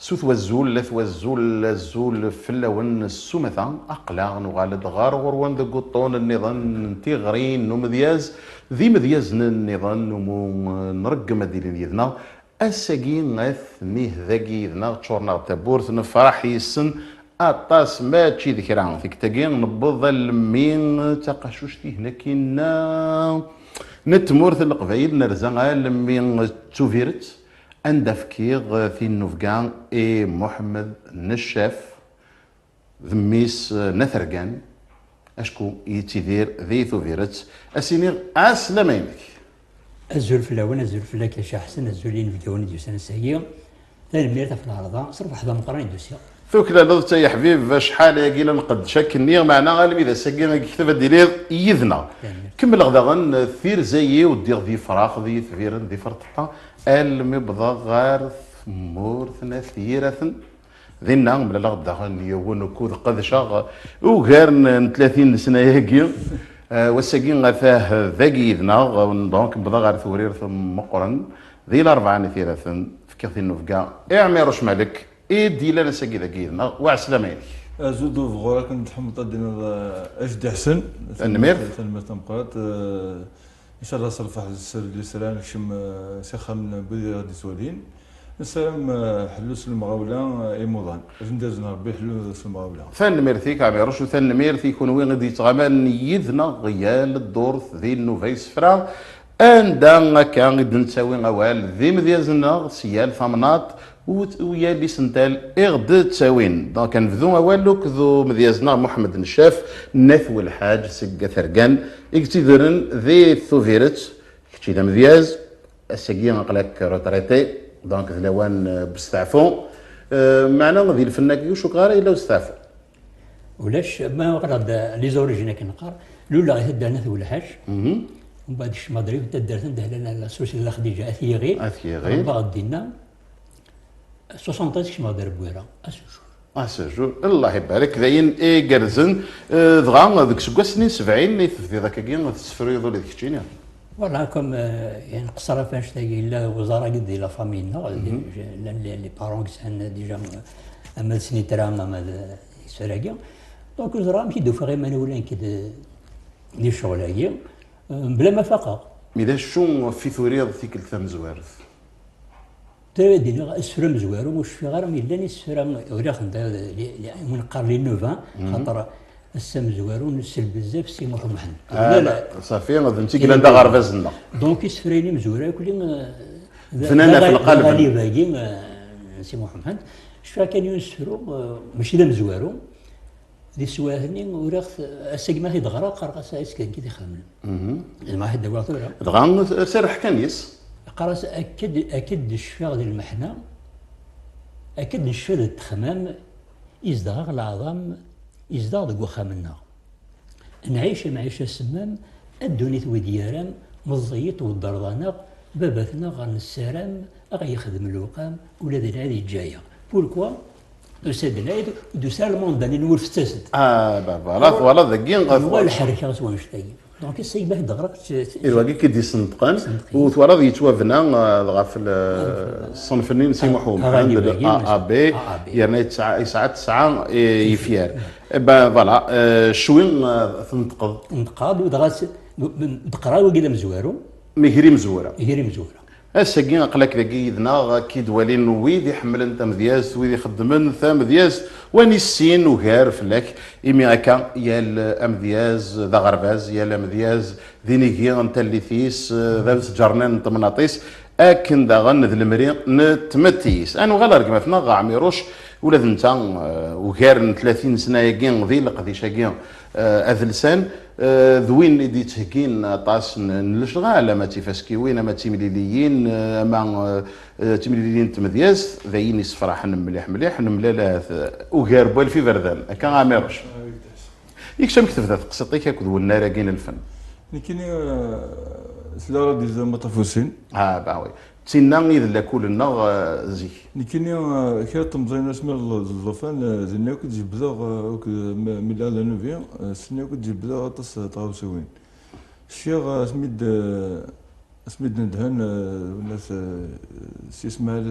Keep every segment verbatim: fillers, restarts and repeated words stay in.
Sut wazul, at wazul, azul fell-awen s umata. Aql-aɣ nuɣal-d ɣer ɣur-wen deg uṭṭun nniḍen n tiɣri n umedyaz d imedyazen nniḍen umu nreggem ad d-ilin yid-neɣ. Ass-agi at nih dagi yid-neɣ, ččuren-aɣ-d tawwurt, nefraḥ yes-sen aṭas, mačči d kra. Tikkelt-agi newweḍ almi d taqacuct-ihin akkin n tmurt n Leqbayel, nerza almi d Tubiret, anda fkiɣ tinnubga i Muḥemmed Neccaf d mmi-s n At Rgan, acku yettidir di Tubiret. As-iniɣ ɛeslama-inek. Azul fell-awen, azul fell-ak a Caḥsen, azul i yinebgawen i d-yusan ass-agi. Tanemmirt ɣef lɛerḍa, s rrbeḥ d ameqqran i d-usiɣ. Tuklaleḍ-tt ay aḥbib, acḥal ayagi la nqeddec akkenni, meɛna almi d ass-agi i yekteb ad d-tiliḍ yid-neɣ. Tanemmirt. Kemmleɣ daɣen tirza-iw, ddiɣ d yifrax, d yitbiren, d iferṭeṭṭa, almi wwḍeɣ ɣer tmurt n At Yiraten. Dinna, mlaleɣ-d daɣen yiwen ukud qedceɣ ugar n, n tlatin n ssna-agi. Eh, wass-agi, atah dagi yid-neɣ, donc, wwḍeɣ ɣer Tewrirt meqqren, di Larebɛa n At Yiraten, fkiɣ tinnubga i Ɛmiruc Malek, i d-yellan ass-agi dagi yid-neɣ, wa ɛeslama-inek. Azul d ubɣur akken tḥemmleḍ ad d-tiniḍ, eh, ajdid Ḥsen. Tanemmirt. Tanemmirt tameqqrant. Eh, incallah s lferḥ s lisra nekcem, eh, s axxam n wid i ɣ-d-yettwalin. Nessaram, eh, ḥellu s lemɣawla, eh, imuḍan. Ajdid n Rebbi ḥellu s lemɣawla. Tanemmirt-ik, Ɛmiruc, u tanemmirt i kunwi i d-yettɣaman yid-neɣ yal ddurt di nnuba isefra. Anda akka i d-nettawi awal d imedyazen-nneɣ s yal tamnaḍt u, u yal isental i ɣ-d-ttawin. Donc, ad nebdu awal akked umedyaz-nneɣ Muḥemmed Neccaf n At Welḥaǧ seg At Rgan, i yettidren di Tubiret. Kečči d amedyaz, ass-agi aql-ak retraité, donc d lawan, euh, n westeɛfu. Euh, meɛna di lfenn-agi ur cukkeɣ ara yella westeɛfu. Ulac, ma aql-aɣ-d les origines akken neqqar, luleɣ i taddart n At Welḥaǧ, mhm, mbeɛd kecmeɣ-d yiwet n taddart anda llan la Sous-, la Xdiǧa At Yiɣil, At Yiɣil. Rebbaɣ-d dinna, soixante-treize kecmeɣ-d ar Bwira, à ce jour. À ce jour, Allah ibarek, d ayen igerrzen. Eh, dɣa deg useggas-nni n sebɛin i tebdiḍ akkagi tettefruyeḍ ula d keččini? Voilà, comme, euh, yani, qeṣṣer ɣef annect-agi, yella uẓar-agi di la famille-nneɣ, mhm, llan les, les parents i yesɛan déjà, euh, ama d snitra, ama d isefra-agi. Donc, ur ẓriɣ amek i d-ufiɣ iman-iw la nekk d, di ccɣel-agi, euh, mebla ma faqeɣ. Mi d acu ɣef i turiḍ tikkelt tamezwarut? Tura ad d-iniɣ asefru amezwaru, ur cfiɣ ara mi llan isefra, uriɣ-ten da, li, li, win qqar les neuf, mhm, xaṭer ass amezwaru nsel bezzaf Si Muḥ Umḥend. Ah, la, la, safi, d netta i yellan d aɣerbaz-nneɣ. Donc, isefra-inu imezwura akk, eh, d, bnan d ɣef lqalb. D aɣalib-agi, eh, n Si Muḥ Umḥend. Cfiɣ kan yiwen n usefru, eh, mačči d amezwaru, di teswiɛt-nni, uriɣ-t, ass-agi ma t-id-ɣreɣ, qqareɣ-as, "Ass-agi d ixedmen." Mhm. Zemreɣ ad t-id-awiɣ tura? Dɣa, serreḥ kan yes. Qqar-as, "Akka d, akka d-necfiɣ di lmeḥna, akka d-necfiɣ di ttexmam, izdeɣ-aɣ leɛḍam, izdeɣ deg wexxam-nneɣ. Nɛic amɛic asemmam, a ddunit wi d-yerram, meẓẓiyit wedder-aneɣ, baba-tneɣ ɣer nessaram, a ɣ-yexdem lewqam, ula d lɛid yeǧǧa-yaɣ." Pourquoi? Tusa-d lɛid, ur d-tusi ara lmanda-nni n wurf tettas-d. Ah, ben voilà, voilà, dagi ɣef wa lḥerka s wanect-agi. Donc, ass-agi ma t-id-ɣreɣ, t-, t-, d wagi i d-isenṭqen, isenṭqen. U twalaḍ yettwabna, ah, ɣef l-, ṣṣenf-nni n Si Muḥ Umḥend, aɣalib-agi, A A B, A A B, yerna yesɛa, yesɛa tesɛa, eh, ifyar. Eh ben, voilà, eh, cwi, eh, tneṭqeḍ. Neṭqeɣ, u dɣa s-, d-, d-, d-qqreɣ wagi d amezwaru. Mi gar imezwura. Gar imezwura. Ass-agi, aql-ak dagi yid-neɣ, ad k-id-walin wid iḥemmlen tamedyazt, wid ixeddmen tamedyazt, wa nissin ugar fell-ak, imi akka yal amedyaz d aɣerbaz, yal amedyaz d inigi n tallit-is, d amesǧernan n temnaḍt-is, akken daɣen d lemri n tmetti-is. Ad nuɣal ar gma-tneɣ Ɛmiruc, ula d netta, eh, ugar n tlatin sna-agi di leqdic-agi, eh, adelsan, eh, d win i d-yettheggin aṭas n, n lecɣal, ama d tifaskiwin, ama d timliliyin, eh, ama, eh, d timliliyin n tmedyazt, d ayen yessefraḥen mliḥ mliḥ, nemlal ahat, eh, ugar n walef iberdan. Akka, Ɛmiruc? I kečč, amek tebda teqsiṭ-ik akked wennar-agi n lfen? Nekkini, eh, tella Radiza Maṭafusin. Ah, bah oui. D tinna i d lakul-nneɣ, eh, zik. Nekkini, eh, kra n temẓin asmi d ll-, d llufan, eh, dinna akk i d-jebdeɣ, eh, akked, eh, mi, mi la, la Nubi, eh, s-, dinna akk i d-jebdeɣ aṭas, eh, tɣawsiwin. Cfiɣ, eh, asmi d-, eh, asmi d-nedhen, eh, Lwennas, eh, Si Smaɛel,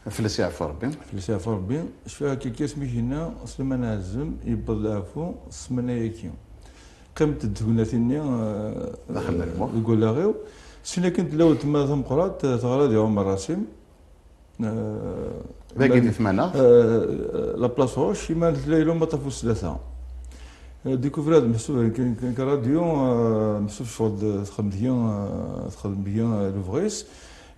eh, fell-as yeɛfu Rebbi. Fell-as yeɛfu Rebbi. Cfiɣ akka, akka asmi k-yenna Sliman Ɛazem, yewweḍ leɛfu ssmana-agi. Qqiment-d tegnatin-nni, eh, deg wallaɣ-iw. Sin akin tella weltma tameqqrant, eh, teɣra di Ɛumar Rasim. Eh, dagi di tmanaɣt? Eh, la place Roche, iman tella Ilum Aṭafus tlata. Eh, découvrir-d meḥsub kan, kan, kan radio, eh, meḥsub ccɣel d-, texdem deg-i, eh, texdem deg-i, eh, lebɣi-s.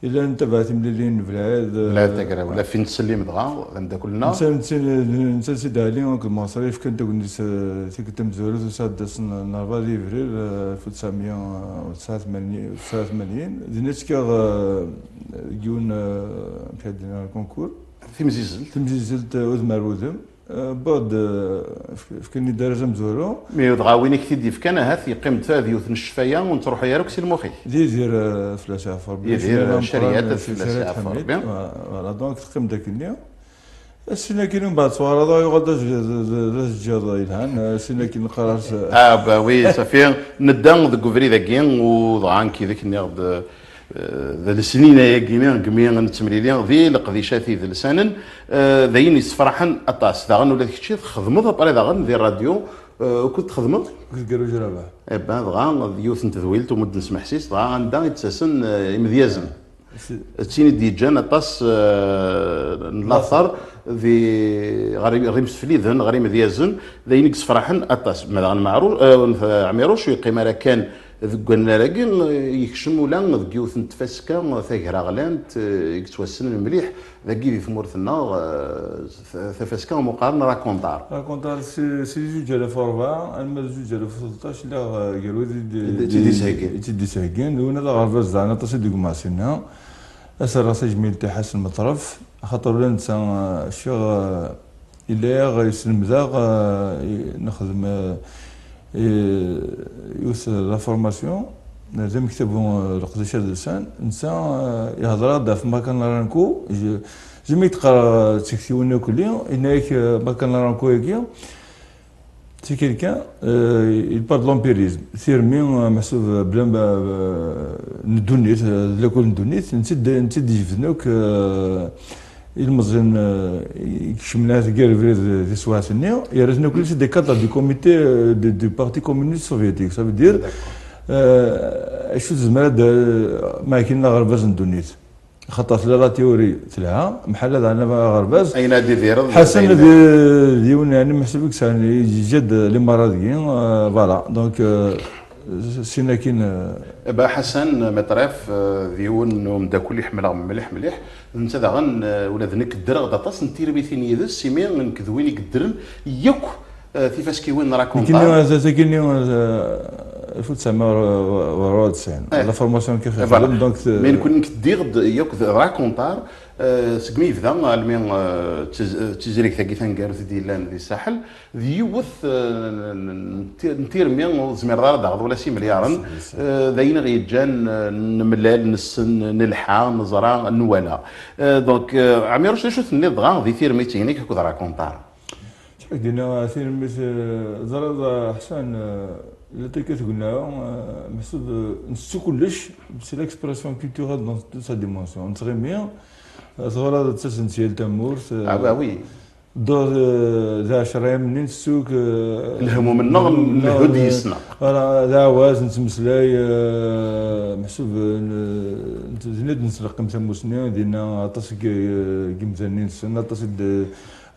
Yella ntabaɛ timlilin n Belɛid, eh, Belɛid Tagraw, la fin tsellim dɣa, d ameddakel-nneɣ. Netta, netta, netta d Sidi Ɛli akked Maṣri, fkan tagnit, eh, tikkelt tamezwarut, usɛeddas n, n rebɛa di Yebrir, eh, alef u tesɛemya u tesɛa u tmanyin, u tesɛa u tmanyin. Dinna ttekkaɣ, eh, deg yiwen, eh, amek ara d-iniɣ, concours. Timzizzelt. Timzizzelt, eh, udem ar udem. Eh, wwiɣ-d, eh, fk-, fkan-iyi-d arraz amezwaru. Mi dɣa win i k-t-id-yefkan, ahat yeqqim-d ta d yiwet n ccfaya ur nettruḥu ara akk si lmux-ik. D Yidir, eh, fell-as yeɛfu Rebbi. Yidir, eh, Cariɛet, fell-as yeɛfu Rebbi. Voilà, donc teqqim-d akkenni. Sin akin mbeɛd ttwaɛraḍeɣ, yuɣal d ajeǧ-, d, d, d ajeǧǧiḍ yelhan. Eh, sin akin qqareɣ s- Ah, bah oui, safi, nedda deg ubrid-agi, u dɣa nekk yid-k nniɣ-d, eh, d lesnin-agi-ni, deg mi nettemlili, di leqdicat idelsanen, eh, d ayen yessefraḥen aṭas. Daɣen ula d kečči txedmeḍ après daɣen di rradyu, eh, wukud txedmeḍ? Akked Garuj Rabaḥ. Eh ben, dɣa d yiwet n tedwilt, umi d-nesmeḥsis, dɣa anda i d-ttasen, eh, imedyazen. Si- D tin i d-yeǧǧan aṭas, eh, n later di, ɣer, ɣer imsefliden, ɣer imedyazen, d ayen i yessefraḥen aṭas. Ma daɣen Meɛru-, eh, Ɛmiruc ur yeqqim ara kan deg wannar-agi, eh, yekcem ula deg yiwet n tfaska tagraɣlant, eh, i yettwassnen mliḥ dagi di tmurt-nneɣ, eh, t-, tafaska umi qqaren Rakontar. Rakontar si, si zuǧ alaf u rebɛa alma d zuǧ alaf u tleṭṭac, lliɣ, eh, gar wid i d-, I d-, i d-, i d-isheggin. I d-isheggin. D winna d aɣerbaz daɣen aṭas i d-gma sinna. Ad s-rreɣ tajmilt i Ḥasen Meṭref, axaṭer ula netta, eh, cfiɣ, eh, yella yaɣ yesselmed-aɣ, eh, i-, nexdem, eh, i-, yiwet la formation, d amektab, eh, leqdic adelsan. Netta, eh, ihder-aɣ-d ɣef Makan Laranko, je-, jami i d-qqareɣ, eh, d tiktiwin akk-, yenna-yak, eh, Makan Laranko-agi, c'est quelqu'un, euh, il parle de l'empirisme. Tirmi, euh, meḥsub, euh, bla, euh, n ddunit, euh, d lakul n ddunit, netta d, netta d-yejbden akk, euh, ilmeẓyen, euh, i ikecmen ar tgarbrid di teswiɛt-nni, yerra-ten akk c'est des cadres du comité, euh, de, du Parti communiste soviétique. Ça veut dire, euh, acu tezmer ad, euh, ma akin d aɣerbaz n ddunit. Xaṭer tella la théorie telha, mḥal ad ɛnan aɣerbaz. Ayen ad idireḍ, Ḥasan d, d yiwen, yeɛni, meḥsub i yesɛan, yeǧǧa-d limaṛa deg-i, euh, voilà. Donc, euh, sin akin, euh, Bah, Ḥasan Meṭref, euh, d yiwen n umeddakel i ḥemmleɣ mliḥ, mliḥ. D netta daɣen, euh, ula d nekk ddreɣ-d aṭas n tirmitin yid-s, imi nekk d win i yeddren yakk, euh, tifaskiwin n Rakontar. Nekkini, euh, tagi-nni, euh, alef u tesɛemya u rebɛa u tesɛin. Eh. La formation qui fait, eh, voilà. Donc, euh, mais nekkni nekk ddiɣ-d yakk d Rakontar, euh, segmi yebda, almi, euh, tiz-, euh, tizrigt-agi taneggarut i d-yellan di Saḥel, d yiwet, euh, n, n, n ti-, n tirmi ur tezmireḍ ara ad d-taɣeḍ ula s imelyaren. Euh, d ayen i ɣ-yeǧǧan, euh, nemlal, nessen, nelḥa, neẓra, nwala. Euh, donc, euh, Ɛmiruc, d acu tenniḍ dɣa di tirmit-inek akked Rakontar? Ad k-d-iniɣ, tirmit, eh, ẓriɣ, eh, Ḥsan, eh, la tekkat tgella, eh, meḥsub, eh, nettu kullec, c'est l'expression culturelle dans toute sa dimension. Nettɣimi, eh, tɣalaḍ ttasen-d si yal tamurt, eh, Ah, bah oui. Dduṛ, eh, d ɛecra yamni nettu, eh, Lehmum-nneɣ, lehmum-nneɣ, nehhu-d eh, yis-neɣ. Voilà, d aɛwaz, nettmeslay, eh, meḥsub, eh, n-, nett-, dinna d-nettleqqim tamusni, dinna aṭas n y-, n yimdanen i nessen, aṭas i d-,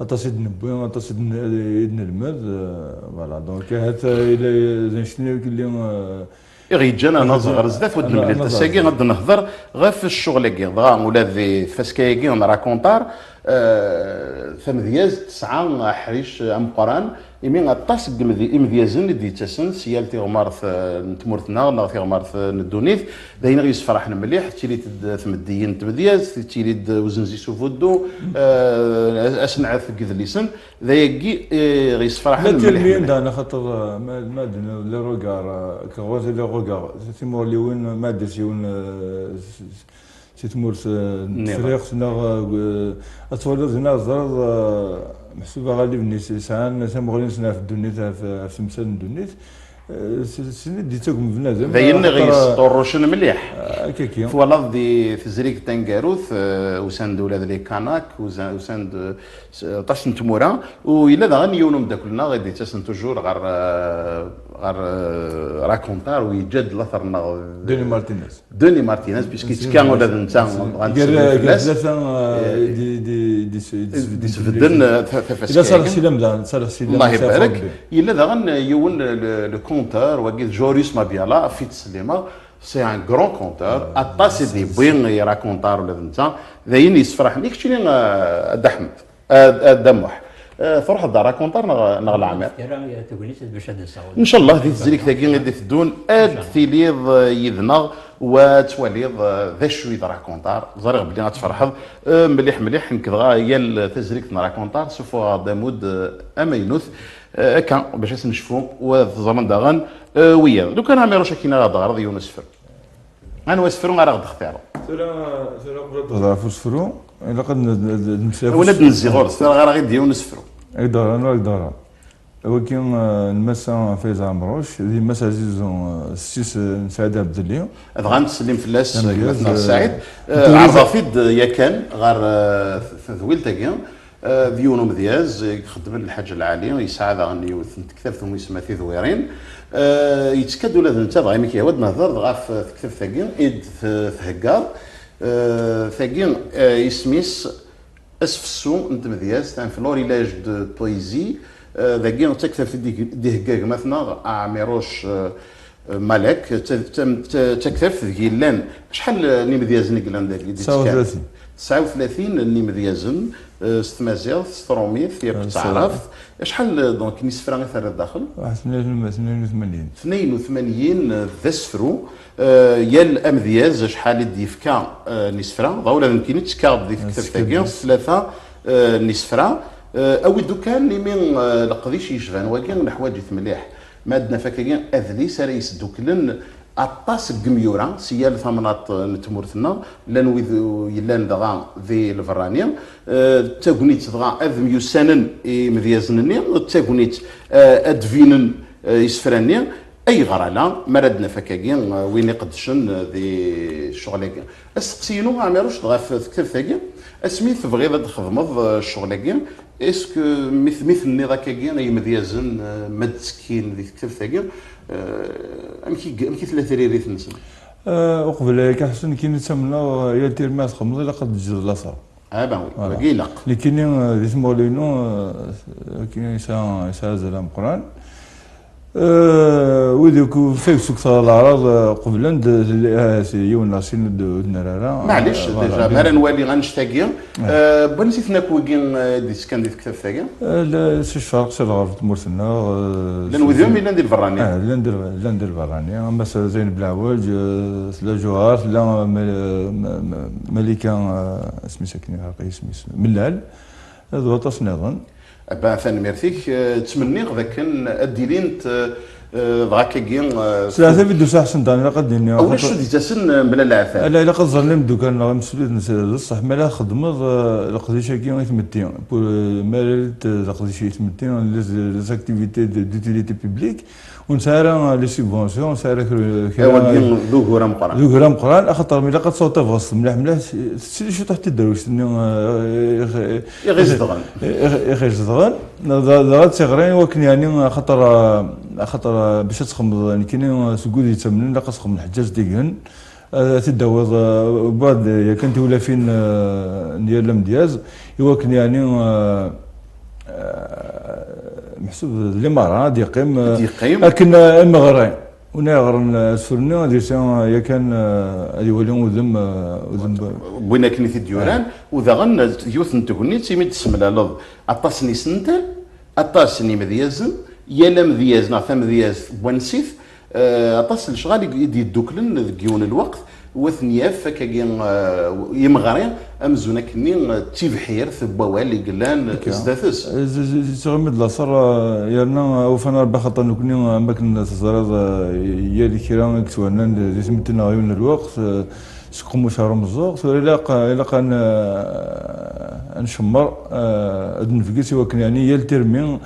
Aṭas i d-newwi, aṭas i d-n-, i d-nelmed, euh, voilà. Donc, ahat, euh, yella d annect-nni i yelli, euh, I ɣ-yeǧǧan ad naẓ ɣer zdat, ad nemlil ass-agi ad d-nehder ɣef ccɣel-agi. Dɣa, ula di tfaska-agi n Rakontar, euh, tamedyazt tesɛa aḥric ameqqran, imi aṭas n yimedyazen i d-yettasen si yal tiɣmert, euh, n tmurt-nneɣ neɣ tiɣmert, euh, n ddunit. D ayen i ɣ-yessefraḥen mliḥ, ttilint-d tmeddiyin n tmedyazt, ttilin-d uzenzi s ubuddu, eh, asenɛet deg yidlisen, d ayagi i ɣ-yessefraḥen mliḥ, mliḥ. Daɣen, axaṭer, eh, ma, ma d les regards, eh, que regarder les regards, timuɣliwin, ma d-tas yiwen, eh, s-, s-, si tmurt, eh, n Tefriqt, neɣ, eh, ad twaliḍ dinna, teẓriḍ, eh, meḥsub aɣalib-nni s-, sɛan tamuɣli-nsen ɣef ddunit, ɣef, ɣef temsal n ddunit. Eh, s- sin i d-yettagem bnadem, d ayen axaṭer, yestuṛṛucen mliḥ. Eh, akka-ki. Twalaḍ di tezrigt taneggarut, eh, usan-d ula d les Kanaks, usan-, usan-d, eh, s- aṭas n tmura, u yella daɣen yiwen umeddakel-nneɣ i d-yettasen toujours ɣer, eh, ɣer, eh, Raconteur, u yeǧǧa-d later-nneɣ. Denis Martinez. Denis Martinez, puisque yettekka ula d netta, bɣan ad gar, gar fell-as. Tlata, eh, eh, di, di, di, di, di, disbedden, eh, ta-, tafaska-agi. Yella Saleh Silam daɣen, Saleh Silam. Allah ibarek. Yella daɣen, eh, yiwen, eh, le, le conteur, wagi d Joris Mabiala, ɣef i ttsellimeɣ, c'est un grand conteur, aṭas i d-yewwi i Raconteur ula d netta, d ayen yessefraḥen. I keččini, eh, a Dda Ḥmed? A, a Dda Muḥ, eh, truḥeḍ ar Raconteur neɣ, neɣ leɛmer? Kra, eh, tegnit bac ad d-nseɣ. Ncallah di tezrigt-agi i d-iteddun ad tiliḍ, eh, yid-neɣ, u ad twaliḍ, eh, d acu i d Raconteur. Ẓriɣ belli ad tferḥeḍ, eh, mliḥ, mliḥ. Nekk dɣa yal tazrigt n Raconteur ssufuɣeɣ-d amud, eh, amaynut, eh, akka bac ad s-necfu, u ad t-ẓren daɣen, eh, wiyaḍ. Lukan a Ɛmiruc, akken ara d-teɣreḍ yiwen usefru. Anwa asefru ara ɣ-d-textireḍ? Tura, tura qbel ad d-nehder ɣef usefru, ilaq ad n-, ad n-, ad nemmeslay ɣef usefru. Win ad d-nezzi ɣur-s, tura ɣer-aɣ-d yiwen usefru. Ad d-ɣreɣ, ad d-ɣreɣ. Wagi, eh, n Massa Fayza Ɛemruc, d yemma-s Ɛzizu, eh, s yessi-s, eh, n Saɛid Ɛebdelli. Dɣa nettsellim fell-as, amedyaz, gma-tneɣ, eh, Saɛid. Eh, ɛerḍeɣ-t-id yakan ɣer, eh, t-, tedwilt-agi. Eh, d yiwen umedyaz, eh, ixeddmen lḥaǧa lɛali, yesɛa daɣen yiwet n tektabt umi isemma Tidwirin. Eh, yettekka-d ula d netta, dɣa imi k-yehwa ad nehder ɣef tektabt-agi i d-theggaḍ. Eh, tagi, eh, isem-is Asfessu n tmedyazt, un florilège de poésie. Eh, dagi d taktabt i d-ihegga gma-tneɣ Ɛmiruc, eh, Malek, d ta-, d ta-, d ta-, d taktabt deg yellan acḥal n yimedyazen i yellan dagi? Tesɛa u tlatin. Tesɛa u tlatin n yimedyazen, eh, s tmaziɣt, s trumit, yak d taɛrabt. Acḥal, eh, donc, n yisefra i terriḍ daxel? Waḥed tmanya, tmanya u tmanyin. Tmanya u tmanyin, eh, d asefru. Eh, yal amedyaz acḥal i d-yefka, eh, n yisefra. Dɣa ula d nekkini ttekkaɣ-d di tektabt-agi s tlata, eh, n yisefra. Eh, awi-d ukan imi, eh, leqdic yecban wagi neḥwaǧ-it mliḥ. Ma ad naf akkagi adlis ara yesduklen aṭas n yimyura si yal tamnaḍt n tmurt-nneɣ, llan wid yellan dɣa di lberrani, eh, d tagnit dɣa ad myussanen imedyazen-nni, d tagnit, eh, ad d-binen, eh, isefra-nni. Ayɣer ala, mi ara d-naf akkagi, eh, win iqeddcen, eh, di ccɣel-agi? Asteqsi-inu, Ɛmiruc, ɣef tektabt-agi, asmi tebɣiḍ ad d-txedmeḍ, eh, ccɣel-agi, est-ce que mi t-, mi tenniḍ akkagi i yimedyazen, eh, ma d-ttekkin di tektabt-agi, eh, amek i, amek i tella tririt-nsen? Eh, uqbel aya kan, ḥsen nekkini ttamneɣ, eh, yal tirma txedmeḍ ilaq ad d-teǧǧeḍ later. Ah ben oui, voilà. Wagi ilaq. Nekkini, eh, di tmuɣli-inu, eh, nekkini yesɛa, yesɛa azal ameqqran. Eh, wid akk fayk sukteɣ leɛraḍ, eh, qeblen-d, eh, yiwen neɣ sin ur d-, ur d-nerra ara. Maɛlic, eh, voilà, déjà, mi ara nwali annect-agi, eh, n wansi-ten akk wigi, eh, d-yettekkan di tektabt-agi? Eh, la, si ccerq, si lɣerb n tmurt-nneɣ, eh, llan wid-umi llan di lberrani? Eh, llan di, llan di lberrani. Am Massa Zeyneb Leɛwej, eh, tella Ǧuhar, tella, eh, Ma-, Ma-, Ma-, Malika, eh, isem-is akken iɛreq-iyi isem-is, Mellal, d waṭas nniḍen. Abba, tanemmirt-ik. Eh, ttmenniɣ d akken ad d-ilint, eh, eh, dɣa akkagi, eh, s leɛtab i d-tusa ḥsen dan, ilaq ad d-iniɣ. Ulac ur d-yettasen, eh, mebla leɛtab. Ala, ilaq ad ẓren imeddukal-nneɣ imsefliden s, d ṣṣeḥ, mi ara txedmeḍ, eh, leqdic-agi i tmetti. Pour, eh, mi ara d-, leqdic i tmetti, les, les activités de, d'utilité publique, ur nesɛi ara les subventions, ur nesɛi ara kra, kra. Awagi d ugur ameqqran. D ugur ameqqran, axaṭer mi ilaq ad tesɛuḍ tabɣest mliḥ mliḥ, tettili cwiṭ taḥt tedderwect-nni, eh, i ɣ-, i ɣ-izedɣen. I ɣ-, i ɣ-izedɣen. Dɣa, dɣa d tiɣri i wakken, yeɛni, axaṭer, axaṭer, bac ad txedmeḍ, nekkini, seg wid yettamnen, ilaq ad txedmeḍ lḥeǧǧaǧ digen, ad t-id-tawiḍ, eh, wwad, yakan tiwlafin, eh, n yal amedyaz, i wakken, yeɛni, eh, eh, meḥsub d limaṛa, ad yeqqim, eh, ad yeqqim. Akken, eh, ameɣri. Win iɣren, eh, asefru-nni, ad yesɛu, eh, yakan, eh, ad iwali udem, eh, udem. N win akken i t-id-yuran, u daɣen, eh, yiwet n tegnit, imi d-tessemlaleḍ aṭas n yisental, aṭas n yimedyazen, yal amedyaz neɣ tamedyazt n wansi-t, eh, aṭas n lecɣal i, i d-yedduklen deg yiwen n lweqt, u ad ten-yaf akkagi, eh, yimeɣri, amzun akkenni, eh, d tibḥirt n wawal i yellan sdat-s. Eh, z-, z-, z-, teɣmi-d laṣer, eh, yerna, eh, ufan Rebbi axaṭer nekni, eh, am wakken teẓriḍ, eh, yal kra i yettwanan di tmetti-nneɣ yiwen n lweqt, eh, seg uqemmuc ar umeẓẓuɣ, tura ilaq, ilaq ad n-, ad ncemmer, eh, ad nefgis i wakken, yeɛni, yal tirmi,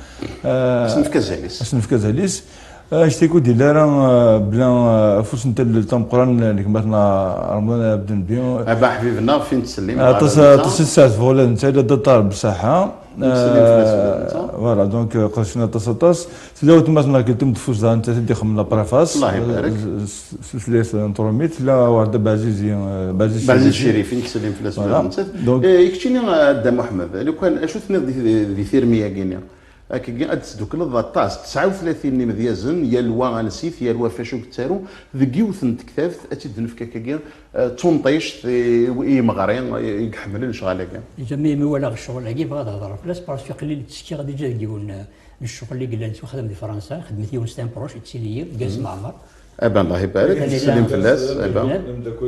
eh, ad s-nefk azal-is. Ad s-nefk azal-is. Actiku d-yella ara, eh, bla, eh, afus n tallelt ameqqran n gma-tneɣ Remḍan Abdenbi. Aba ḥbib-nneɣ, fin ttsellim. Aṭas, aṭas i tesɛedfeɣ ula d netta, ila d aṭar beṣaḥa. Nsellem fell-as ula d netta. Eh, voilà, donc, eh, qedcen aṭas, aṭas. Tella weltma-tneɣ Keltum Tfus, daɣ nettat i d-ixemmen la préface. Allah ibarek. Eh, s, s, s tutlayt n trumit. Tella Warda Bazizi, eh, Baziz Baziz Cirifi. Cirifi, nsellem fell-as ula d nettat. Voilà. Donc, eh, i keččini, a Dda Muḥemmed, lukan, acu tenniḍ di, di, di tirmi-agi-nni? Akkagi ad d-tesdukleḍ aṭas, tesɛa u tlatin n imedyazen, yal wa ansi-t, yal wa f acu yettaru, deg yiwet n tektabt ad tt-id-nefk akkagi, eh, d tunṭict i, i yimeɣri i iḥemmlen lecɣal-agi. Déjà, mi, mi walaɣ ccɣel-agi, bɣiɣ ad hedreɣ fell-as, parce que qlil ttekkiɣ déjà deg yiwen, eh, n ccɣel i yellan yettwaxdam di Fransa, xedmet yiwen, c'est un proche, yettili-yi, Gaz Meɛmer. Aba, Allah ibarek, nsellem fell-as, aba.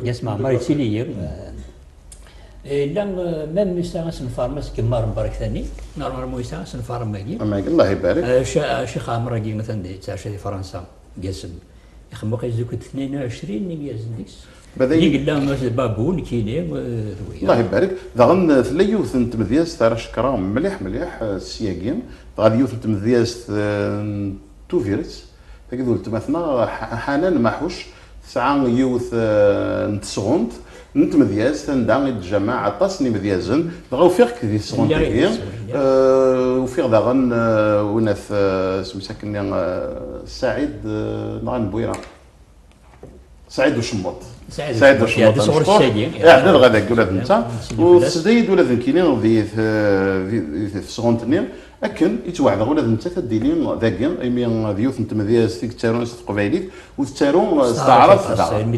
Gaz Meɛmer yettili-yi. Eh, yella, eh, même yesɛa asenfar, ma s-gemmar Mbarek Tani, normalement yesɛa asenfar am wagi. Am wagi, Allah ibarek. Eh, Ca-, Ccix Ɛmer-agi, atan di, yettɛaca di Fransa, Gaz-m. Ixemmeq izuk d tnayen u ɛecrin n imyazen deg-s. Bada i yella, eh, Babu, nekkini, eh, d wiyaḍ. Allah ibarek. Daɣen, eh, tella yiwet n tmedyazt ara cekkreɣ mliḥ, mliḥ, eh, syagi. Dɣa d yiwet n tmedyazt, eh, n Tubiret. Tagi d weltma-tneɣ, Ḥ-, Ḥanan Maḥuc, tesɛa yiwet, eh, n tesɣunt n tmedyazt, anda i d-tjamaɛ aṭas n imedyazen, dɣa ufiɣ-k di tesɣunt-agi. Lliɣ di tesɣunt-agi. Eh, ufiɣ daɣen, eh, win at, eh, isem-is akkenni, eh, Saɛid, eh, neɣ n Bwira. Saɛid Ucemmuṭ. Saɛid Saɛid Ucemmuṭ, Ucemmuṭ, yeɛdez ɣur-s amecṭuḥ. Sagi. Iɛedda dɣa dagi ula d netta. Ur tesda-yi-d ula d nekkini di, di, di tesɣunt-nni. Akken i ttwaɛdeɣ ula d nettat ad d-tili dagi, imi d yiwet n tmedyazt i yettarun s teqbaylit, u tettaru s taɛrabt daɣen.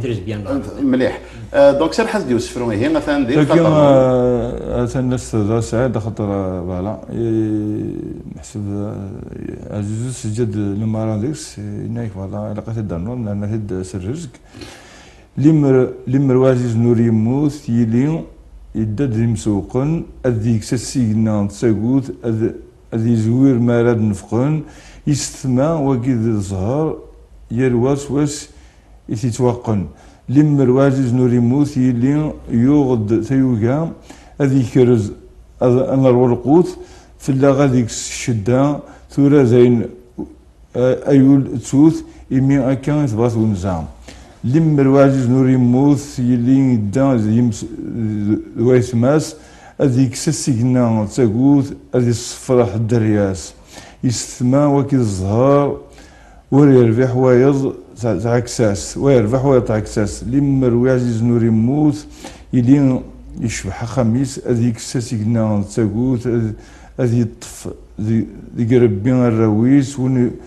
Mliḥ. Eh, donc, serreḥ-as-d i usefru, ihi, atan di lxaṭer. Eh, atan la s-tehder Saɛid, axaṭer, eh, voilà, eh, meḥsub, eh, Ɛzizu teǧǧa-d lemara deg-s, eh, yenna-yak, voilà, ilaq ad t-id-ternuḍ, nerna-t-id s rrezg. Limer, limer waɛzizen ur yemmut, yili yedda-d d imsewqen, ad d-yekkes asigna d tagut, ad, ad yezwir mi ara d-nefqen, yessetma wagi d zzher, yal wa s wass i t-yettwaqqen. Limer waɛzizen ur yemmut, yili yuɣ-d tayuga, ad yekrez, ad, ad nerwa lqut, fell-aɣ ad ikkes ccedda, tura dayen A-, ay ul ttut, imi akka i tebɣa twenza. Limer waɛzizen ur yemmut, yili yedda d yims-, d, d waytma-s, ad yekkes asigna d tagut, ad yessefreḥ dderya-s. Yessetma waki d zzher, ur yerbiḥ wayeḍ tɛ-, tɛeksa-s, wa yerbeḥ wayeḍ tɛeksa-s. Limer wi ɛzizen ur yemmut, yili yecbeḥ axxam-is, ad yekkes asigna d tagut, ad, ad yeṭṭef deg, deg Rebbi arraw-is, win,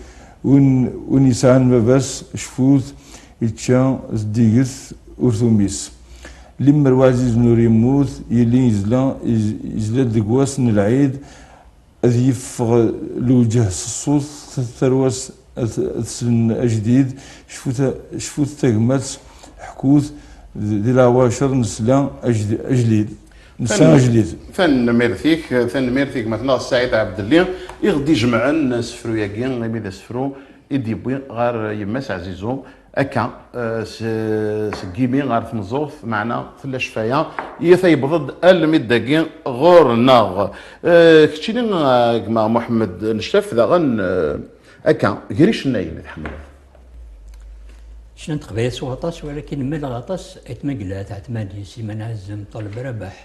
win, win yesɛan baba-s cfut, yečča zeddiget urtum-is. Limer waɛzizen ur yemmut, yili yezla, yez-, yezla-d deg wass n lɛid, ad yeffeɣ lewǧeh s ṣṣut, tarwa-s ad, ad slen ajdid, cfut, cfut tagmat, ḥkut, di, di leɛwacer nesla ajd-, ajdid. Nesɛa ajdid. Tanemmirt-ik, tanemmirt i gma-tneɣ Saɛid Ɛebdelli, i ɣ-d-ijemɛen asefru-agi, imi d asefru i d-yewwi ɣer yemma-s Ɛzizu, akka, eh, s-, seg yimi ɣer tmeẓẓuɣt, meɛna tella ccfaya, iyyat a yewweḍ-d almi d dagi ɣur-neɣ. Eh, keččini, eh, gma Muḥemmed Ncaf, daɣen, eh, akka, gar icennayen i tḥemmleḍ? Ccna n teqbaylit s waṭas, walakin mmaleɣ aṭas Ayt Mangellat, Ɛetmani, Sliman Ɛazem, Ṭaleb Rabaḥ.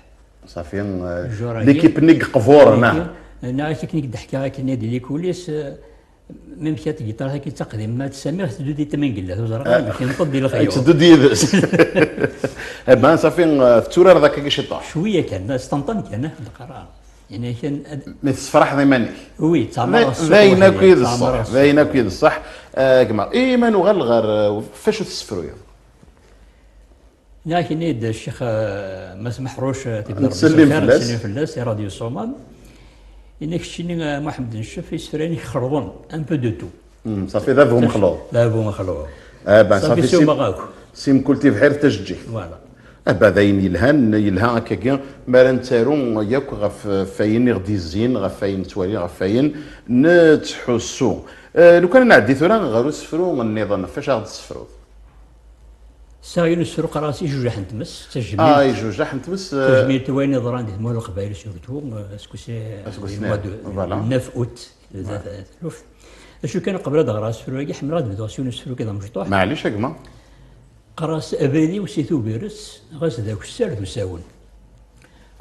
Safi, eh, Juragi. L'équipe-nni i yeqburen, ah. Neɣ akken i k-d-ḥkiɣ akken di likul-is, eh, même kra n tgiṭart akken d taqdimt, ma tt-samiɣ, tetteddu-d Ayt Mangellat, ur ẓriɣ ara amek, yenṭeḍ di lexyuḍ. Tetteddu-d yid-s. Eh ben, safi, eh, tetturareḍ akka ciṭuḥ. Cwiya kan, s ṭenṭan kan, ah, d-qqareɣ. Yani kan ad... Mi tessefraḥeḍ iman-ik. Oui, ttɛemmareɣ ssuq. D ayen akk i d ṣṣeḥ, d ayen akk i d ṣṣeḥ. Eh, gma, i ma nuɣal ɣer, eh, f acu tessefruyeḍ? Nniɣ-ak-ini-d Ccix, eh, Mass Meḥruc, eh, tibda Rebbi s lxir, nsellem fell-as, i Radio Ṣumam. Ini keččini, eh, Muḥemmed Ncef, isefra-inek xerḍen, un peu de tout. Hmm, safi, d abu mexluḍ. D abu mexluḍ. Ah, ben, safi, safi, ssewmeɣ akk. Si mkul tibḥirt tajeǧǧigt. Voilà. Ah, ben, d ayen yelhan, yelha akkagi, mi ara nettaru yakk ɣef, ɣef wayen i ɣ-d-yezzin, ɣef wayen nettwali, ɣef wayen nettḥussu. Eh, lukan ad nɛeddi tura ɣer usefru nniḍen, ɣef wacu ara ɣ-d-tessefruḍ? Sɛiɣ yiwen usefru qqareɣ-as Ijujaḥ n tmes, d tajmilt. Ah, Ijujaḥ n tmes, eh, tajmilt i wayen yeḍran di tmurt n Leqbayel, surtout, eh, aseggas-, aseggas-nni, le mois de, voilà, neuf août, voilà, taluft. Acu kan, qbel ad ɣreɣ asefru-agi, ḥemmleɣ ad bduɣ s yiwen n usefru kan d amecṭuḥ. Maɛlic a gma. Qqareɣ-as: abrid-iw si Tubiret, ɣas d akessar d usawen.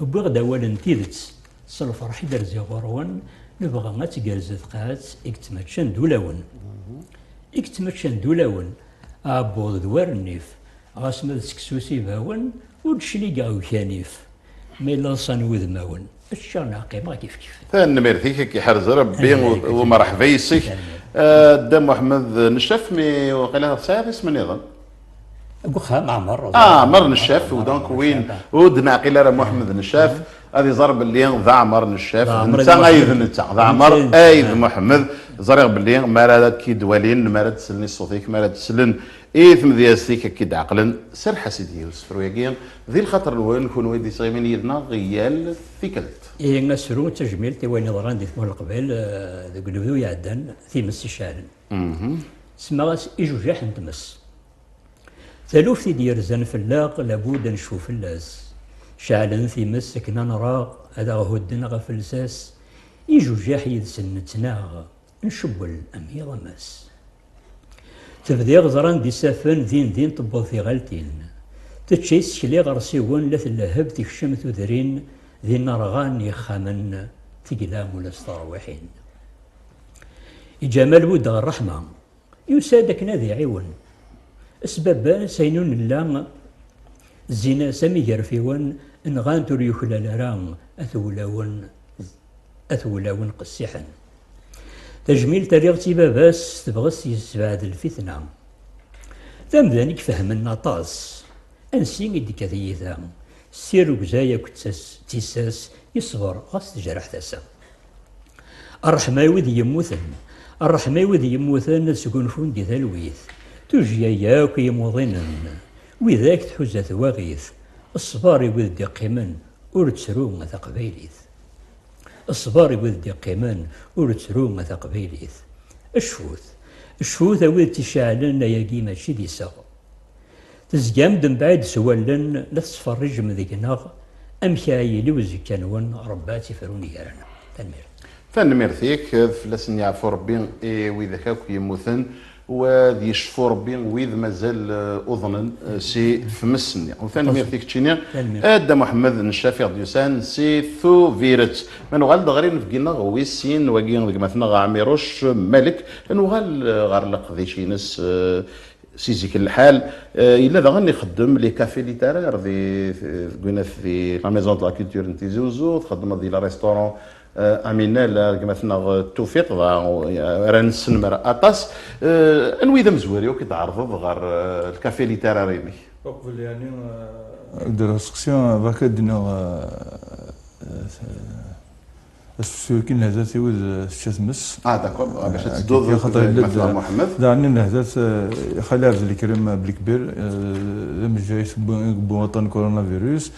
Wwiɣ-d awal n tidet, s lferḥ i d-rziɣ ɣur-wen, nebɣa ad tgerrez tqaɛet i yettmaččan d ulawen. I yettmaččan d ulawen, aɛebbuḍ d war nnif, ɣas ma d seksu s ibawen, ur d-cligeɣ ukanif. Ma yella ḍsan wudmawen, ččiɣ neɣ qqimeɣ kifkif. Tanemmirt-ik, ad k-iḥrez Rebbi. Tanemmirt-ik. U, u merḥba yes-k. Tanemmirt. Ah, Dda Muḥemmed Neccaf, mi waqila tesɛiḍ isem nniḍen? Deg uxxam, Ɛmer. Ah, Ɛmer Neccaf, Ɛmer, donc Ɛmer win Neccaf. Ur d-neɛqil ara Muḥemmed Neccaf, ad iẓer belli d Ɛmer Neccaf, d Ɛmer netta ay d netta, d Ɛmer ay d Muḥemmed. Ẓriɣ belli mi ara k-id-walin, mi ara d-slen i ṣṣut-ik, mi ara d-slen i tmedyazt-ik, ad k-id-ɛeqlen. Serreḥ-as i deg usefru-agi, di lxaṭer-nwen, kunwi d-isɣimin yid-neɣ yal tikkelt. Ihi asefru d tajmilt i wayen yeḍran di tmurt n Leqbayel, eh, deg unebdu iɛeddan, times iceɛlen. Mhm. Semmaɣ-as ijujaḥ n tmes. Taluft i d-yerzan fell-aɣ, labud ad necfu fell-as. Ceɛlen times akken ad nraɣ, ad aɣ-hudden ɣef lsas. Ijujaḥ yid-sen nettnaɣ, ncewwel am yiḍ am ass. Tebdiɣ ẓran d isaffen, din din tewweḍ tiɣaltin. Tečča isekla iɣersiwen, la tlehheb tekcem tudrin, dinna rɣan yexxamen, tegla ula s terwiḥin. Iǧǧa Malbud ɣer ṛṛeḥma, yusa-d akken ad iɛiwen. Sbabban-as ayen ur nella, zzin-as am igerfiwen, nɣan-t ur yuklal ara, at wulawen, at wulawen qessiḥen. Tajmilt rriɣ-tt i baba-s, tebɣes yessebɛed lfitna. D amdan i ifehmen aṭas. Ansi i d-tekka tyita? S tirrugza yakk d tas-, d tissas, yeṣber ɣas tejreḥ tasa. Ṛṛeḥma i wid yemmuten, ṛṛeḥma i wid yemmuten ad sgunfun di talwit. Tujjya yakk i yimuḍinen, widak tḥuza twaɣit. Ṣṣber i wid d-iqqimen, ur ttru a taqbaylit. Ṣṣber i wid d-iqqimen, ur ttru a taqbaylit. Cfut, cfut a wid tt-iceɛlen, ayagi mačči d iseɣ. Tezgam-d mebɛid s wallen, la tettferriǧem deg-neɣ, amek ara yili uzekka-nwen, Rebbi ad tt-ifrun gar-aneɣ. Tanemmirt. Tanemmirt-ik, fell-asen yeɛfu Rebbi i widak akk yemmuten, u ad yecfu Rebbi wid mazal, eh, uḍnen, eh, si tmes-nni. U tanemmirt i keččini, tanemmirt. A Dda Muḥemmed Ncaf i ɣ-d-yusan si Tubiret. Ma nuɣal-d ɣer inebgi-nneɣ wis sin, wagi d gma-tneɣ Ɛmiruc Malek, ad nuɣal, eh, ɣer leqdic-ines, eh, si zik n lḥal, eh, yella daɣen ixeddem les cafés littéraires di, deg winat di la Maison de la Culture n Tizi Uzzu, txeddmeḍ di le restaurant, eh, Aminal, eh, gma-tneɣ Tufiq, dɣa, eh, ara nesnemmer aṭas. Eh, anwa i d amezwar-iw i d-tɛerḍeḍ ɣer, eh, le café littéraire-inek? Uqbel yeɛni, eh, d aseqsi, bak ad d-iniɣ, eh, eh, Asefru-agi n lehdat i wid, eh, tečča tmes. Ah, d'accord. Ah, bac ad tedduḍ d gma-tneɣ Muḥemmed. Daɣen n lehdat, eh, Xali Ɛebdelkrim Belkbir, eh, d amejjay i yewwi aṭṭan n coronavirus.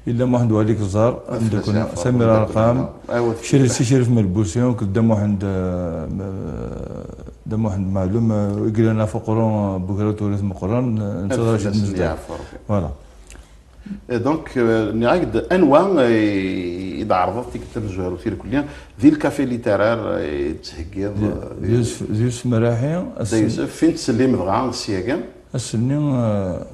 Yella Muḥend Wali Keẓar, Samir Arqam, Crif Malbusi, akked Dda Muḥend, eh, Dda Muḥend Meɛlum, eh, i yellan ɣef uqerru, eh, n Bugerra Turet Meqqran, eh, netta d Racid Mezdaɣ. Voilà. Eh, donc, eh, nniɣ-ak-d anwa, eh, i d-ɛerḍeḍ tikkelt tamezwarut irkelli di lkafi littéraire, eh, i d-tettheggiḍ, eh, d Yusef, d Yusef Maraḥi. Dda Yusef, fin ttsellim dɣa syaga. Ass-nni, eh,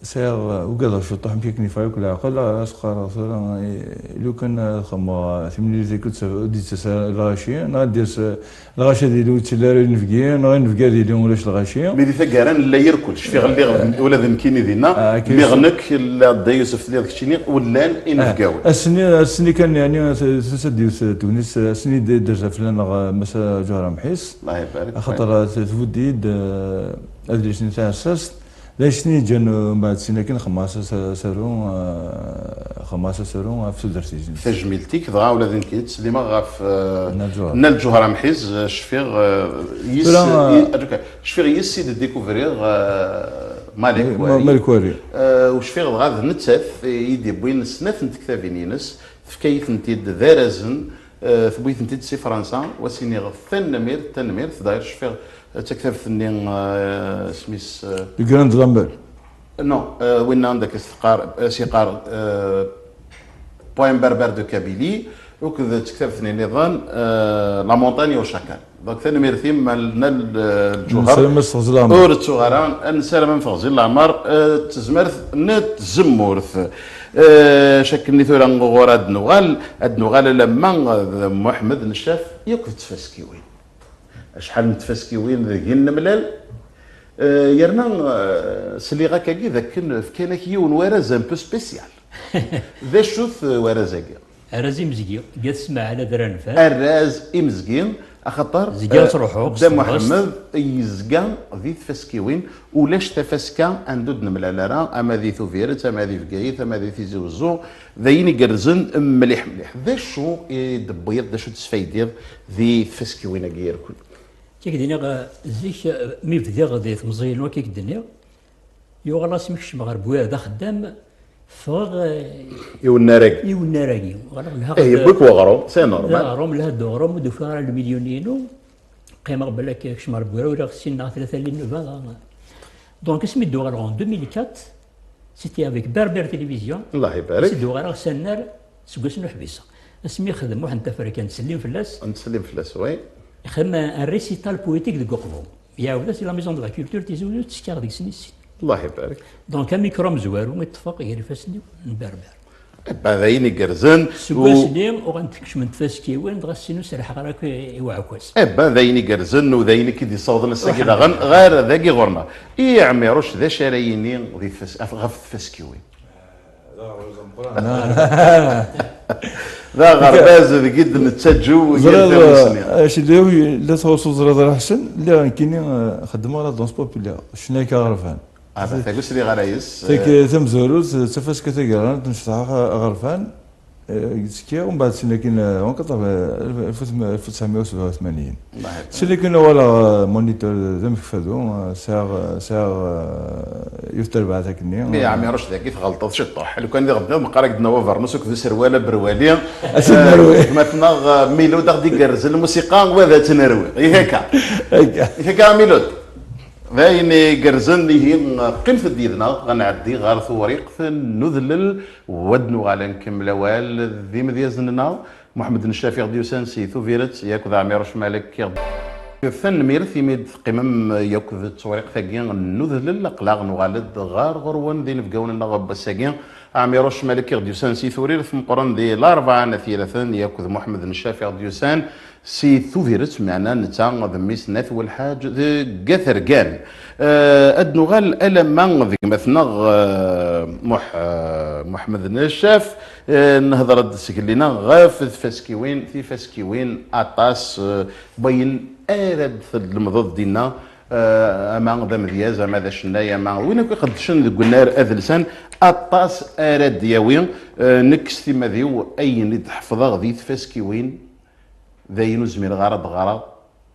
sɛiɣ, eh, ugadeɣ ciṭuḥ amek akken yeffeɣ akk leɛqel, eh, as-qqareɣ tura, eh, lukan ad xedmeɣ, eh, timlilit akked ur d-yettas ara lɣaci, neɣ ad d-yas, eh, Lɣaci ad yili ur yettili ara inebgi, neɣ inebgi ad yili ulac lɣaci. Mi di taggara nella irkel, cfiɣ lliɣ ula d nekkini dinna, nniɣ nekk, la Dda Yusef telliḍ keččini, ur llan inebgawen. Ass-nni, ass-nni kan, yeɛni, tusa-d yiwet tegnit, ass-nni d-, d-terza fell-aneɣ, eh, Massa Ǧuhra Mḥis. Allah ibarik. Axaṭer, eh, tbudd-iyi-d, eh, adlis-nni Taɛessast. D acu i tt-yeǧǧan, uh, mbeɛd sin akken xemmeɣ-as as-, asaru, uh, xemmeɣ-as asaru ɣef tudert-is. Tajmilt-ik, dɣa ula d nekkini ttsellimeɣ ɣef, uh, Nna Lǧuhra. Nna Lǧuhra Mḥiz, uh, cfiɣ, uh, yis-, tura, i-, uh, aduka, cfiɣ yis i d-découvriɣ, uh, Malik Ma-, Wali. Malik Wali. Uh, u cfiɣ dɣa d nettat i d-yewwin snat n tektabin-ines, tefka-yi-tent-id d arazen, Eh, tewwi-tent-id si Fransa, u ad s-iniɣ tanemmirt, tanemmirt. D'ailleurs, cfiɣ, eh, d taktabt-nni, eh, isem-is, eh, Le Grand Lambert. Non, eh, winna anda i s-teqqar, eh, s-yeqqar, eh, Poème berbère de Kabylie, Akked tektabt-nni nniḍen, euh, La montagne au chacal. Donc, tanemmirt-im, ma lna l-, lǧuher. Nessaram ad s-teɣzi leɛmer. Ur ttuɣ ara, nessaram ad m-teɣzi leɛmer, euh, d tezmert n tzemmurt. Euh, cakken-nni tura ɣur ad nuɣal, ad nuɣal alamma d Muḥemmed Neccaf, yakk d tfaskiwin. Acḥal n tfaskiwin deg i nemlal, euh, yerna, euh, sliɣ akkagi d akken fkan-ak yiwen waraz un peu spécial. D acu-t, euh, waraz-agi? Arraz imezgi, Gat Smaɛel Adrar n Fad. Arraz imezgi, axaṭer, zgiɣ, eh, ttruḥuɣ s Dda tebɣest. Muḥemmed yezga di tfaskiwin, ulac tafaska anda ur d-nemlal ara, ama di Tubiret, ama di Bgayet, ama di Tizi Wezzu, d ayen igerrzen mliḥ mliḥ. D acu i d-tewwiḍ, d acu i d-tesfaydiḍ di tfaskiwin-agi irkul? Kik d-nniɣ, eh, zik, eh, mi bdiɣ di temẓi-inu, kik d-nniɣ, yuɣal asmi kecmeɣ ɣer Bwired d axeddam, ffɣeɣ, eh, i unnar-agi. I unnar-agi. Walaɣ lhaɣ-d, eh, yewwi-k weɣrum, c'est normal. D aɣrum, lhaɣ-d uɣrum, ur d-ufiɣ ara lmilyun-inu. Qqimeɣ belli kecmeɣ ɣer Bwired, uriɣ sin neɣ tlata n linnuba, dɣa. Donc, asmi d-uɣaleɣ en deux mille quatre, c'était avec Berbère Télévision. Allah ibarek. Asmi d-uɣaleɣ s annar, seg wass n uḥbis. Asmi yexdem Muḥend Tafrika, nettsellim fell-as. Nettsellim fell-as, oui. Ixdem un récital poétique deg Uqbu. Iɛawed-as di la Maison de la Culture Tizi Wezzu, ttekkaɣ deg-sen i sin. Allah ibarek. Donc, amikru amezwaru i ṭṭfeɣ gar ifassen-iw n Berbère. Eh ben, d ayen igerrzen. Seg wass-nni, uɣalent kecment tfaskiwin, dɣa sin ur serḥeɣ ara akk i, i uɛekkaz. Eh ben, d ayen igerrzen, u d ayen i k-id-yessawḍen ass-agi daɣen ɣer dagi ɣur-neɣ. I Ɛmiruc, d acu ara yini di tfas-, ɣef, ɣef tfaskiwin? D aɣerbaz deg i d-nettaǧu yal tamussni. Ẓriɣ, eh, acu d-, la tɣuṣṣu, ẓriɣ, a Ḥsen, lliɣ nekkini, eh, xeddmeɣ la danse populaire, ccna-k aɣerfan. Ah, bah, tagi ur sliɣ ara yes. Tagi, eh, tamezwarut, d tafaska tagerɣant, necḍeḥ aɣ-, aɣerfan, eh, i yettekkiɣ, umbeɛd sin akin, eh, en quatre-vingts, alef u tesɛemya u sebɛa u tmanyin. Sin akin uɣaleɣ, eh, moniteur d amekfadu, eh, sɛiɣ, eh, sɛiɣ, eh, yiwet terbaɛt akkenni. Mi, eh, Ɛmiruc, dagi tɣelṭeḍ ciṭṭuḥ. Lukan d iɣeblan, meqqar ak-d-nawa abernus akked userwal aberwali. Ad t-nerwi. Eh, gma-tneɣ, eh, Milud, aɣ-d-igerrez lmusiqa, wa d ad tt-nerwi. Ihi akka. Akka. Ihi akka, a Milud. D ayen igerrzen, ihi, qqimet-d yid-neɣ, ad nɛeddi ɣer tewriqt n udellel, u ad nuɣal ad nkemmel awal d imedyazen-nneɣ, Muḥemmed Nnecaf i ɣ-d-yusan si Tubiret, yakk d Ɛmiruc Malek i ɣ-d-, tanemmirt imi d-teqqimem yakk d tewriqt-agi n udellel, aql-aɣ nuɣal-d ɣer ɣur-wen d inebgawen-nneɣ n wass-agi, Ɛmiruc Malek i ɣ-d-yusan si Turirt meqqren di Larebɛa n At Yiraten, yakk d Muḥemmed Nnecaf i ɣ-d-yusan si Tubiret, meɛna netta d mmi-s n At Welḥaǧ deg At Rgan. Eh, ad nuɣal alamma d gma-tneɣ, eh, Muḥ-, eh, Muḥemmed Nnecaf, eh, nehder-d sgellina ɣef tfaskiwin, tifaskiwin aṭas, eh, wayen ara d-tlemdeḍ dinna, eh, ama d amedyaz, ama d acennay, ama d win akk iqeddcen deg unnar adelsan, aṭas ara d-yawi, eh, nekk s timmad-iw ayen i d-ḥefḍeɣ di tfaskiwin, d ayen ur zmireɣ ara ad ɣreɣ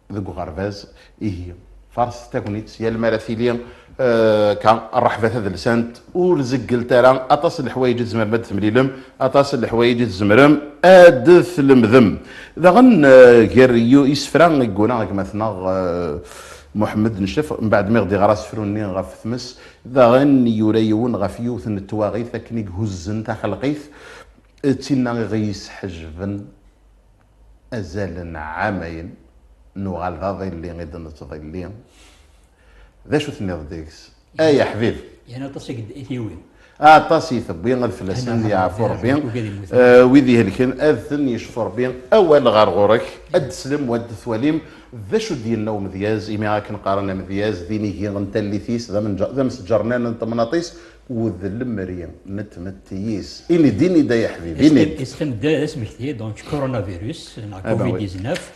deg uɣerbaz, ihi, farset tagnit, yal mi ara tili, eh, ka, ṛṛeḥba tadelsant, ur zeggelt ara, aṭas n leḥwayeǧ i tzemrem ad d-temlilem, aṭas n leḥwayeǧ i tzemrem ad d-tlemdem. Daɣen, eh, gar yu-, isefra i yura gma-tneɣ, eh, Muḥemmed Nnecaf, mbeɛd mi ɣ-d-iɣra asefru-nni ɣef tmes, daɣen yura yiwen ɣef yiwet n twaɣit akken i ihuzzen taxelqit, d tinna i ɣ-yesḥejben azal n ɛamayen, nuɣal d aḍilli i d-nettḍilli. D acu tenniḍ deg-s? Ay aḥbib! Yan aṭas i d-, i t-yewwin. Aṭas i tewwi, ad fell-asen yeɛfu Rebbi. Eh, wid ihelken, ad ten yecfu Rebbi. Awal ɣer ɣur-k, ad d-teslem, ad d-twalim. D acu d-yenna umedyaz, imi akken qqaren amedyaz, d inigi n tallit-is, d amenǧ-, d amesǧernan n temnaḍt-is, u d lemri n tmetti-is. Ini-d, ini-d, ay aḥbib, ini-d. Isqim-, isqim-d d asmekti, donc, coronavirus, neɣ covid dix-neuf.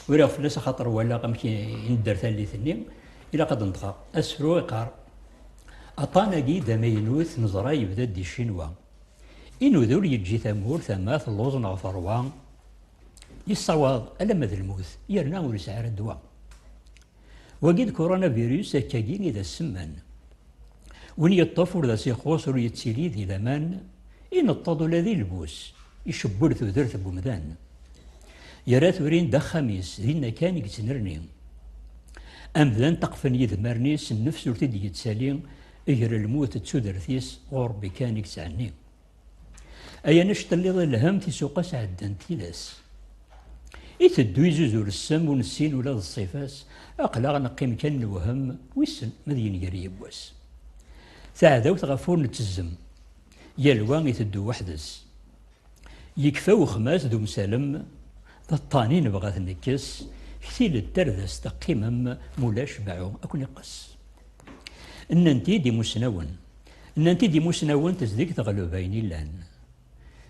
Uriɣ fell-as axaṭer walaɣ amek i, i nedder tallit-nni. Ilaq ad d-neṭqeɣ. Asefru iqqar: Aṭṭan-agi d amaynut, neẓra yebda-d di Ccinwa. Inuda ur yeǧǧi tamurt, ama telluẓ neɣ terwa. Yessawaḍ alamma d lmut, yerna ur yesɛi ara ddwa. Wagi d coronavirus, akkagi i d assemman. Win yeṭṭef ur d as-ixuṣ, ur yettili di laman, ineṭṭeḍ ula di lbus, icewwel tudert n wemdan. Yerra turin d axxam-is, dinna kan i yettnerni. Amdan ṭṭaqfen yidmaren-is, nnefs ur t-id-yettali, ger lmut d tudert-is, ɣur Rebbi kan i yettɛenni. Ay anect telliḍ a lhemm, tisuqas ɛeddant tilas. Iteddu izuzu ur ssem ur nessin ula d ṣṣifa-s, aql-aɣ neqqim kan newhem, wissen ma d yenger yiwwas. Taɛdawt ɣef ur nettezzem, yal wa iteddu weḥd-s. Yekfa wexmas d umsalem, d aṭṭan i nebɣa ad t-nekkes, ktil-d tardast teqqimem, mulac beɛɛu ad ken-iqqes. Nnan-t-id imusnawen, nnan-t-id imusnawen tezdeg teɣleb ayen illan.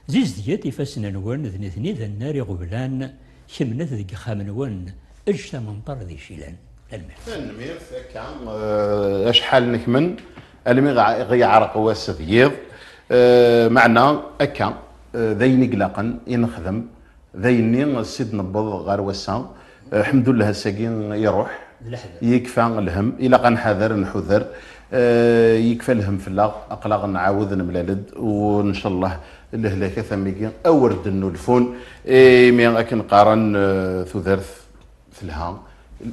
Zizdeget ifassen-nwen, d nitni d annar iɣeblan, kemmlet deg ixxamen-nwen, eǧǧ tamenṭar d icilan. Tanemmirt. Tanemmirt akka, eh, acḥal nekmen, almi ɣ-, ɣ-, yeɛreq wass d yiḍ, eh, meɛna akka, eh, d ayen i ilaqen i nexdem, d ayenni s i d-newweḍ ɣer wass-a. Lḥemdullah, ass-agi iruḥ, d leḥder, yekfa lhem, ilaq ad nḥader, nḥuder, eh, yekfa lhem fell-aɣ, aql-aɣ nɛawed nemlal-d, u ncallah lehlak a tamigi awer d-nnulfun, imi akken qqaren, eh, tudert telha,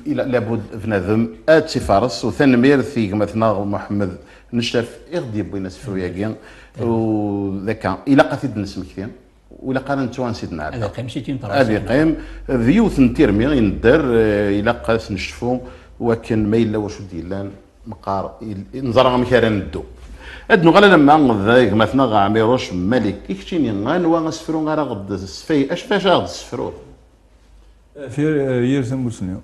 ila-, labud bnadem ad tt-ifares, u tanemmirt i gma-tneɣ Muḥemmed Necaf i ɣ-d-yewwin asefru-agi, u d akka, ilaq ad t-id-nesmekti. Ur ilaq ara nettu ansi d-nɛedda. Ad iqqim si tin ad iqqim. D yiwet n tirmi i nedder, eh, ilaq ad s-necfu wakken ma yella wacu d-yellan, meqqar il-, neẓra amek ara neddu. Ad nuɣal alamma d gma-tneɣ Ɛmiruc Malik. I keččini, anwa asefru ara ɣ-d-tesfay-, acu, acu ara ɣ-d-tessefruḍ? Fi-, yir tamusni.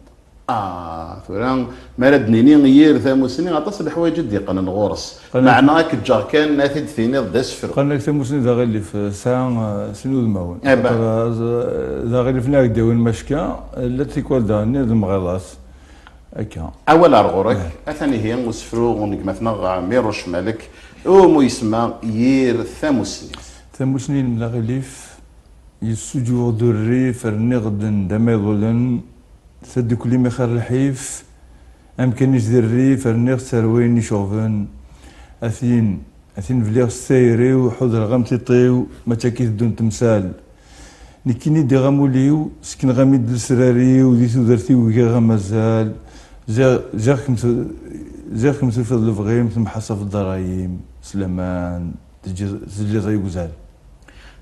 Ah, tura, mi ara d-nini yir tamusni, aṭas n leḥwayeǧ i d-yeqqnen ɣur-s. Qqnen-, meɛna ad k-ǧǧeɣ kan ad t-id-tiniḍ d asefru. Qqnen-ak tamusni d aɣilif, tesɛa, eh, sin udmawen. Eh ben. Xaṭer, eh, d aɣilif n iɛegdawen macka, eh, llant tikwal daɣen d lemɣiḍat. Akka. Awal ar ɣur-k, eh, atan ihi usefru n gma-tneɣ Ɛmiruc Malek, umi yesma yir tamusni. Tamusni n aɣilif. Yessuǧuɣ-d urrif, rniɣ-d ndama iḍulen, tadukli mi xir lḥif, amkan-is di rrif, rniɣ-tt ar wayen iceɣben. A tin, a tin bliɣ s tayri-w, ḥudreɣ am tiṭ-iw, mačči akka i teddun temsal. Nekkini diɣ amul-iw, sekneɣ-am-id lesrar-iw, di tudert-iw giɣ amazal. Ziɣ, ziɣ kem tu-, ziɣ kem tufiḍ lebɣi-m, temḥasabeḍ d ṛṛay-im, s laman, teǧǧiḍ, teǧǧiḍ ay uzal.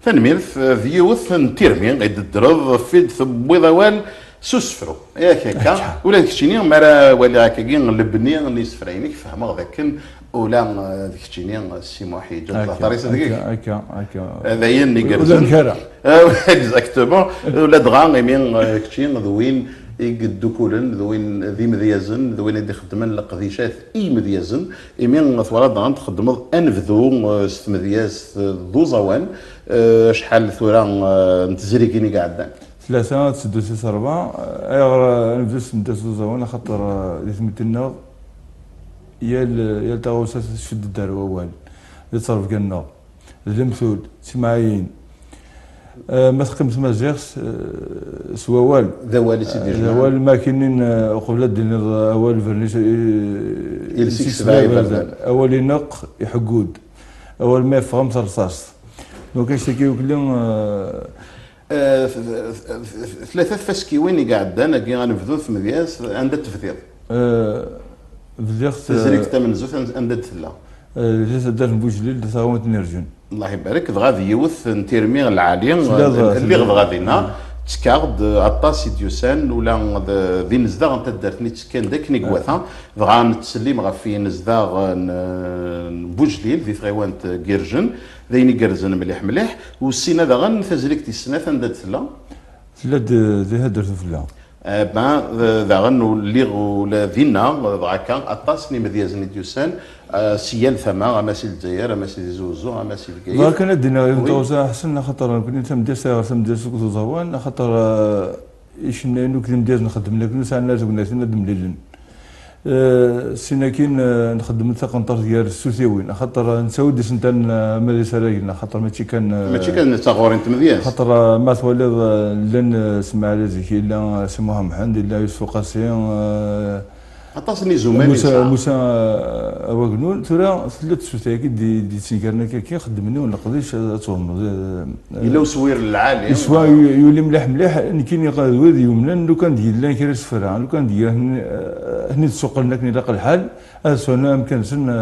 Tanemmirt, d yiwet n tirmi i d-teddreḍ, fi d-tewwiḍ awal s usefru. Yak akka, akka, ula d keččini, mi ara waliɣ akkagi lebni n isefra-inek, fehmeɣ d akken ula, eh, d keččini, eh, Si Muḥ yeǧǧa-d later-is deg-k. Akka, akka, akka. D ayen igerrzen. Ula d amek ara. Eh, exactement. Ula dɣa, imi, eh, kečči d win i yeddukulen, d win d imedyazen, d win i d-ixeddmen leqdicat i yimedyazen, imi twalaḍ daɣen txeddmeḍ anebdu, eh, s tmedyazt, eh, d uẓawan, eh, acḥal tura, eh, n tezrigin i iɛeddan? Tlata, ad teddu tis rebɛa, eh, ayɣer, eh, anebdu s tmedyazt d uẓawan, axaṭer, eh, di tmurt-nneɣ, yal, yal taɣawsa tcedd-d ar wawal, di ttrebga-nneɣ. D lemtul, d timɛayin. Eh, ma teqqim tmaziɣt, eh, s wawal. D awal i tt-id-ijemɛen. D awal, ma kinin, eh, uqbel ad d-tiniḍ awal, bernis, eh, iles-ik sebɛa iberdan. Awal ineqq, iḥeggu-d. Awal ma yeffeɣ am terṣaṣt. Donc, act-agi ukli, eh, eh, th-, th-, th-, th-, tlata tfaskiwin i iɛeddan, agi anebdu, tmedyazt, anda tebdiḍ? Eh, bdiɣ t-, tazrigt tamenzut, an-, anda d-tella? Eh, di taddart n Bujlil, di tɣawant n Irjen. Allah ibarek, dɣa d yiwet n tirmi lɛali, telliḍ, eh, lliɣ telliḍ dɣa dinna, mm, ttekkaɣ-d, eh, aṭas i d-yusan, ula d, d inezdaɣ n taddart-nni ttekkan-d akken i iwata, dɣa nettsellim ɣef yinezdaɣ n, n Bujlil, di tɣiwant n Irjen, d ayen igerrzen mliḥ mliḥ, u ssin-a daɣen tazrigt tis snat anda d-tella? Tella-d, eh, di taddart ufella. Eh ben, d-, daɣen ul-, lliɣ ula dinna, dɣa akka, aṭas n imedyazen i d-yusan, eh, si yal tama, ama si Lezzayer, ama si Tizi Uzzu, ama si Bgayet. Dɣa kan ad d-iniɣ yiwet n tɣawsa, Ḥsen, axaṭer nekkni tamedyazt, ayɣer tamedyazt akked uẓawan, axaṭer, eh, icennayen akked imedyazen xeddmen akken ur sɛan ara tegnatin ad d-mlilen. Eh, sin akin, eh, nxeddem taqenṭart gar tsutiwin, axaṭer, eh, nettawi-d isental, eh, ama d isaragen, axaṭer mačči kan, eh, mačči kan d taɣuri n tmedyazt. Axaṭer, eh, ma twaliḍ, eh, llan, eh, Smaɛil Aziki, yella, eh, Si Muḥ Mḥend, yella Yusef Uqasi, eh, aṭas n izuman i nesɛa. Musa, eh, Awagnun, tura tella tsut-agi d-, d-yettengaren akka, xeddmen yiwen leqdic, eh, ad tfehmeḍ, eh, Yella uswir n lɛali. Yeswa yu-, yuli mliḥ mliḥ, nekkini d wid yumnen, lukan d-yellan kra isefra, lukan d-yellan, eh, ad ten-id-suqlen akken ilaq lḥal, ad sɛun amkan-nsen, eh,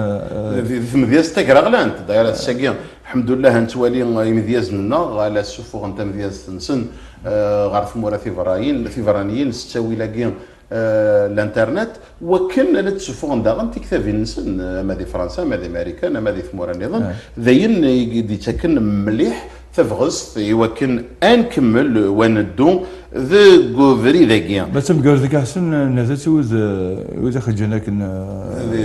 eh. Di, di tmedyazt tagraɣlant, dayra ass-agi, Lḥemdullah, nettwali imedyazen-nneɣ la ssufuɣen tamedyazt-nsen, eh, ɣer tmura tiberrayin, tiberraniyin s ttawil-agi, eh, n l'internet, wakken la d-ssufuɣen daɣen tiktabin-nsen, eh, ama di Fransa, ama di Marikan, ama di tmura nniḍen. D ayen i d-yettaken mliḥ tabɣest i wakken ad nkemmel u ad neddu deg ubrid-agi. Ma d tameggarut-agi, Ḥsen, nehda-tt i wid, eh, wid ixeǧǧen akken, eh, di,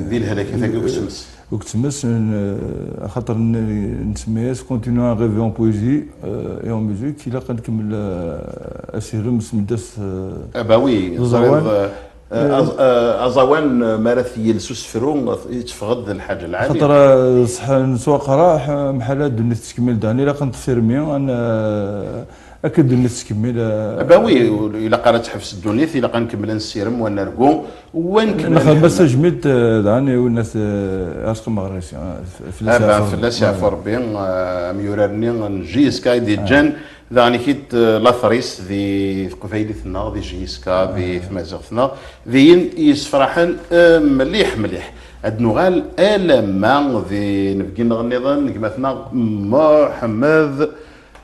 di lehlak-agi uketmes. Uketmes, n-, axaṭer n-, nsemma-yas continuer à rêver en poésie, euh, et en musique, ilaq ad nkemmel, euh, asiɣim s meddas, euh, Ah bah oui, d uẓawan. Teẓriḍ, euh, euh, az-, euh, aẓawan, euh, mi ara t-yels usefru, yetteffeɣ-d d lḥaǧa lɛali. Axaṭer, euh, ṣṣeḥ n swa qraḥ, euh, mḥala ddunit tettkemmil daɣen, ilaq ad neṭṭef tirmi, ad n-, euh, akken ddunit tettkemmil, euh, Ah bah oui, ilaq ara tḥebs ddunit, ilaq ad nkemmel ad nessirem, wa nergu, wa nkemmel ad nexdem nḥemmel. Ass ajmid, euh, daɣen i winnat, euh, Arezqi Meɣres, euh, f-, fell-as Ah bah, yeɛfu Rebbi. Fell-as yeɛfu Rebbi, euh, amyurar-nni n J S K i d-yeǧǧan, daɣen ikit, euh, later-is di teqbaylit-nneɣ, di J S K, di tmaziɣt-nneɣ, d ayen yessefraḥen, euh, mliḥ, mliḥ. Ad nuɣal alamma d inebgi-nneɣ nniḍen, gma-tneɣ Muḥemmed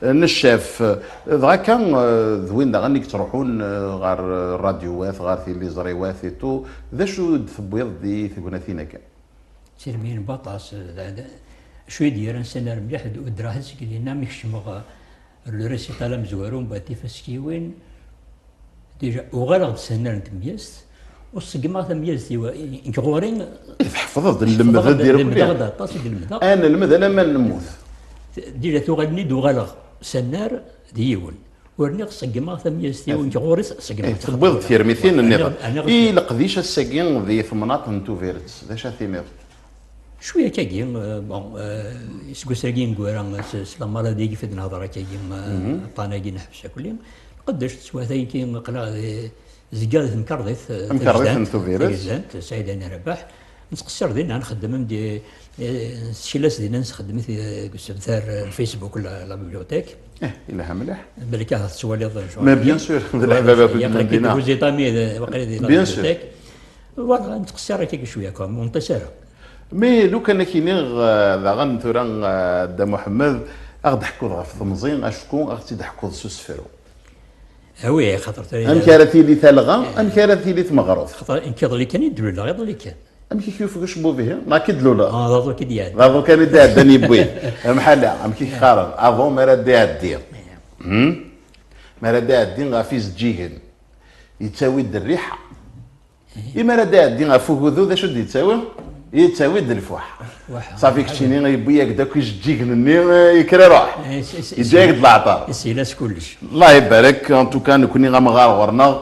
Neccaf. Dɣa akka, euh, d win daɣen i yettruḥun, euh, ɣer rradyuwat, ɣer tiliẓriwat et tout. D acu i d-tewwiḍ di tegnatin-agi? Tirmiyin n waṭas, d, d, acu i d-yerran s anar mliḥ, d, ur d-raḥet seg dinna mi kecmeɣ, eh, le récital amezwaru n Batif Askiwin. Déjà, uɣaleɣ-d s anar n temyazt, ur ṣeggmeɣ tamyazt-iw, nekk ɣur-i. Tḥefḍeḍ, lemmed ḥefḍeɣ-d, ad irkelli. Lemdeɣ-d aṭas i d-lemdeɣ. Ad nelmed alamma nemmut. Déjà, tuɣal-nni-d uɣaleɣ s anar d yiwen. Ur lliɣ ṣeggmeɣ tamyazt-iw, nekk ɣur-i ṣeggmeɣ. Eh, tewwiḍ-d tirmitin nniḍen. Rniɣ, rniɣ. I leqdic ass-agi di temnaḍt n Tubiret, d acu ad tiniḍ? Cwi akkagi, euh, bon, euh, iseggasen-agi ineggura, s, s la maladie i d-nehder akkagi, euh, aṭṭan-agi neḥbes akk-, lli. Nqeddec teswiɛt-agi, aql-aɣ di, zgiɣ di temkarḍit, euh, Tamkarḍit n Tubiret. Tagejdant, Saɛid Ɛli Rabaḥ. Nettqeṣṣir dinna, nxeddem, eh, nsekkel-as dinna, nxeddem-it, eh, deg usebter, eh, n Facebook, la, la bibliothèque. Eh, yelha mliḥ. Belka tettwaliḍ, eh, Mais bien sûr, d leḥbab akk i yellan dinna. Waqila di la bibliothèque. Voilà, nettqeṣṣir akka cwiya, quoi, ur nṭis ara. Mais lukan ad k-iniɣ, eh, daɣen tura, eh, Dda Muḥemmed, ad ɣ-d-teḥkuḍ ɣef temẓi, acku ad ɣ-tt-id-teḥkuḍ s usefru. Awi, xaṭer tura. Amek ara tili talɣa, amek ara tili tmeɣrut? Xaṭer nekk iḍelli kan i d-luleɣ, iḍelli kan. Amek i k-yufeg ucebbub ihi? Neɣ k-id-luleɣ? Ah, d aḍu kan i d-iɛeddan. D aḍu kan i d-iɛeddan yewwi. Mḥalla, amek i k-qqaren? Aḍu mi ara d-iɛeddi. Hmm? Mi ara d-iɛeddi ɣef izeǧǧigen, yettawi-d rriḥa. Imi ara d-iɛeddi ɣef ugudu, d acu d-yettawi? Yettawi-d lfuḥ. Ṣafi keččini yewwi-yak-d akk ijeǧǧigen-nni, eh, yekker iruḥ. Yeǧǧa-yak-d leɛṭer. Isila s kullec. Allah ibarek, en tout cas, nekni amɣar ɣur-neɣ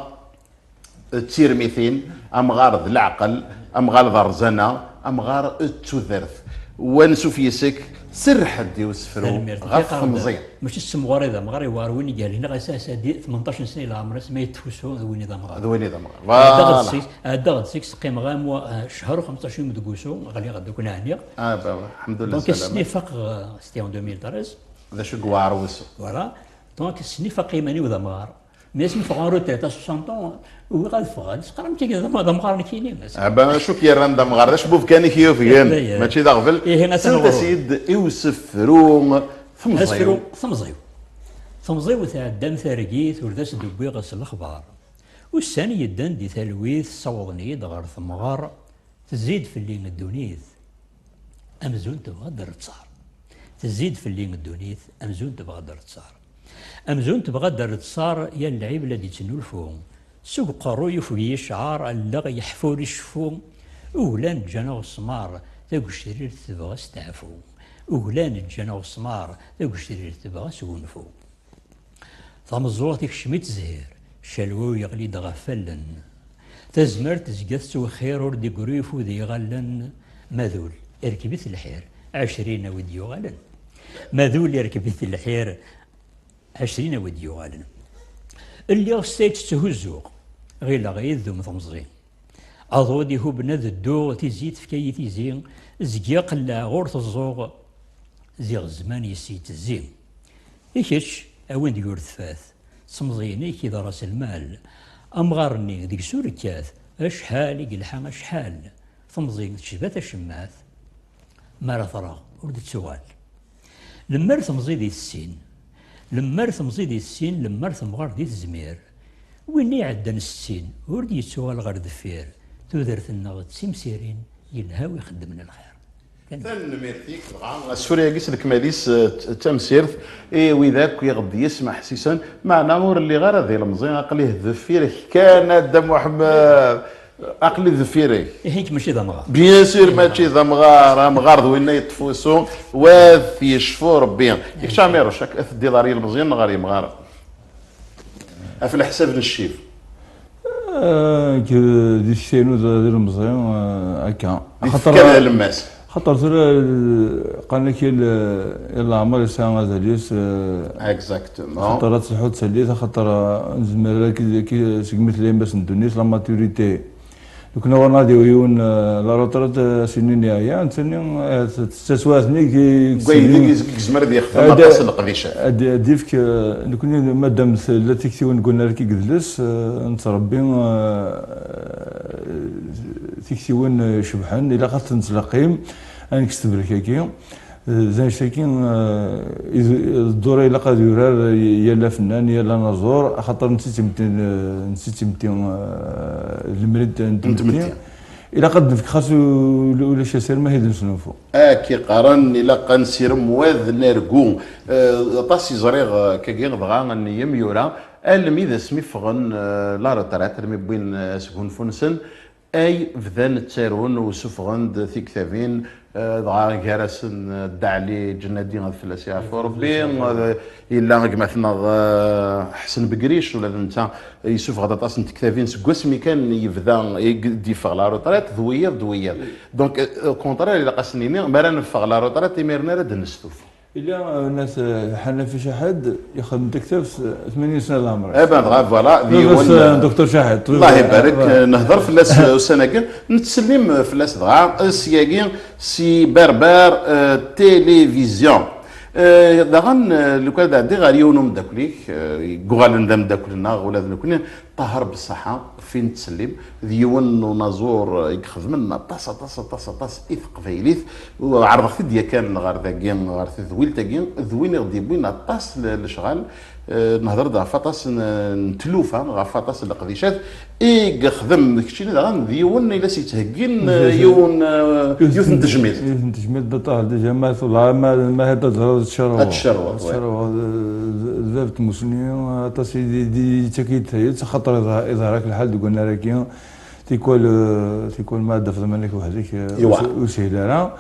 d tirmitin, amɣar d leɛqel, amɣar d rrẓana, amɣar d tudert. Wa ansuf yes-k, serreḥ-d i usefru ɣef temẓi. Mačči s temɣer i d amɣar, yewɛer win i yehlen, ɣas ass-a di tmenṭac n snin n leɛmer-is, ma yettfusu d win i d amɣar. D win i d amɣar. Ɛeddaɣ-d seg-s, ɛeddaɣ-d seg-s, qqimeɣ am wa, eh, ccher u xemseṭṭac yum deg wusu, ɣliɣ-d akk ɛniɣ. Ah, baba, ḥemdullah. Donc, ass-nni faqeɣ, eh, c'était en deux mille treize. D acu i yewɛer wusu? Voilà. Donc, ass-nni faqeɣ iman-iw d amɣar. Mais asmi ffɣeɣ en retraite à soixante ans, ugiɣ ad ffɣeɣ. Nesqar amek akka d amɣar nekkini. Ah ben, acu k-yerran d amɣar? D acebbub kan i k-yufgen, mačči d aɣbel. Ihi, atan ɣur-i. Seld-as-id i usefru Temẓi-w. Asefru Temẓi-w. Temẓi-w tɛedda am targit, ur d as-d-wwiɣ s lexbar. Ussan yeddan di talwit, ssawḍen-iyi-d ɣer temɣer. Tezzi-d fell-i ddunit amzun tebɣa ad d-rettaṛ. Tezzi-d fell-i ddunit amzun tebɣa ad d-rettaṛ. Amzun tebɣa ad d-rettaṛ, yal lɛib la d-ittnulfu. Seg uqerru yufeg-iyi ccɛer, alleɣ yeḥfur iceffu. Uglan ǧǧan aɣesmar, tagecrirt tebɣa asteɛfu. Uglan ǧǧan aɣesmar, tagecrirt tebɣa asgunfu. Tameẓẓuɣt ikcem-itt zzhir, ccelwa-w yeɣli-d ɣef wallen. Tazmert tezga tettwexxir, ur d-iggri ufud iɣallen. Madul, irkeb-it lḥir, ɛecrin a wi d-yuɣalen. Madul, irkeb-it lḥir, ɛecrin a wi d-yuɣalen. Lliɣ s tayet tthuzzuɣ, ɣileɣ yid-m temẓi. Aḍu d-ihubben ad dduɣ, tizi tefka-yi tizi, zgiɣ qelleɛeɣ ur teẓẓuɣ, ziɣ zzman yes-i yettezzi. I kečč, a win deg ur tfat, semẓi-inek i d ras lmal. Amɣar-nni deg-s ur kkat, acḥal i yelḥa acḥal. Temẓi tecba tacemmat, mi ara tṛeɣ ur d-tettuɣal. Lemmer temẓi di tessin, lemmer temẓi di tessin, lemmer temɣar di tezmir. Win iɛeddan s ttin, ur d-yettuɣal ɣer deffir. Tudert-nneɣ d timsirin, yelha wi xeddmen lxir. Tanemmirt-ik, dɣa asefru-agi s lekmal-is, eh, d tamsirt i wid akk i ɣ-d-yesmeḥsisen, meɛna ur lliɣ ara d ilemẓi, aql-i deffir-k kan, a Dda Muḥemmed. Aql-i deffir-k. Ihi nekk mačči d amɣar. Bien sûr, mačči d amɣar. Amɣar d winna yeṭṭef usu, wa t-yecfu Rebbi. Kečč, Ɛmiruc, ad teddiḍ ɣer yilmeẓyen neɣ ɣer yemɣaren? Ɣef leḥsab n ccif. Ah, nekk di tikti-inu d, d ilemẓi, ah, akka. Di tfekka d alemmas. Xaṭer tura, eh, qqaren-ak yal, yal leɛmer yesɛa azal-is, eh, Exactement. Axaṭer ad telḥu tsallit, axaṭer, eh, nezmer ara ki, ki, segmi tella yemma-s n ddunit, la maturité. Nekni ɣur-neɣ ad yawi yiwen, eh, la retraite, eh, as-inin yeɛya, nettani, eh, t-, t-, taswiɛt-nni i, i Deg wayen i yezmer ad yexdem ad, aṭas n leqdicat. Ad, ad yefk, eh, nekni, madam tella tiktiwin deg unnar-agi i yedles, eh, nettrebbi, eh, tiktiwin, eh, cebḥen, ilaq ad ten-nettleqqim, ad nekkes tebrek-agi. D annect-agi, eh, i d, d ddur-a ilaq ad yurar yal afennan, yal anaẓur, axaṭer netti d timetti, eh, netti d timetti, eh, d lemri n tmetti. N tmetti. Ilaq ad d-nefk xas u-, ulac asirem, ahi d-nesnulfu. Akka i qqaren, ilaq ad nsirem wa d nargu. Eh, aṭas i ẓriɣ, eh, akkagi, dɣa n yimyura, almi d asmi ffɣen, eh, la retraite, almi wwin, eh, asgunfu-nsen, ay bdan ttarun u suffɣen-d tiktabin, eh, dɣa gar-asen, eh, Dda Ɛli Ǧennadi, ad fell-as yeɛfu Rebbi, eh, yella gma-tneɣ, eh, Ḥsen Begric, ula d netta yessufeɣ-d aṭas n tektabin seg wasmi kan yebda, i d-yeffeɣ la retraite, d wiyiḍ, d wiyiḍ. Donc, eh, au contraire, ilaq ad sen-nini, mi ara neffeɣ la retraite, imiren ara d-nestufu. Illa, eh, nnas, eh, Ḥanafi Caḥed, yexdem taktabt, eh, tmanyin sna d leɛmer-is. Eh ben, dɣa, voilà, d yiwen, eh, Docteur Caḥed, Allah ibarek, eh, nehder fell-as, eh, ussan-agi, nettsellim, eh, fell-as dɣa, eh, syagi, si Berber, eh, Télévision. Eh, daɣen, eh, lukan ad ɛeddiɣ ɣer yiwen umeddakel-ik, eh, yuɣalen d ameddakel-nneɣ, ula d nekni, Ṭaher Beṣṣaḥa, ɣef i nettsellim, d yiwen n unaẓur i ixedmen aṭas, aṭas, aṭas, aṭas i teqbaylit. Ɛerḍeɣ-t-id yakan ɣer dagi, ɣer tedwilt-agi, d win i ɣ-d-yewwin aṭas n lecɣal. Eh, nehder-d ɣef aṭas n, n tlufa, ɣef aṭas n leqdicat i yexdem. Keččini daɣen d yiwen i la s-yettheggin, eh, yiwen, eh, yiwet n tejmilt. Yiwet n tejmilt, d Ṭaher, déjà, ma tebɣa, ma, ma ad teẓreḍ, ad tcerweḍ. Ad tcerweḍ, oui. Ad tcerweḍ, d, d, d bab n tmusni, aṭas i d, d, yettak-iyi-d tayet, axaṭer iḍher-, iḍher-ak lḥal deg unnar-agi, tikwal, eh, tikwal ma ad d-tafeḍ iman-ik weḥd-k, eh, ur s-, ur shil ara.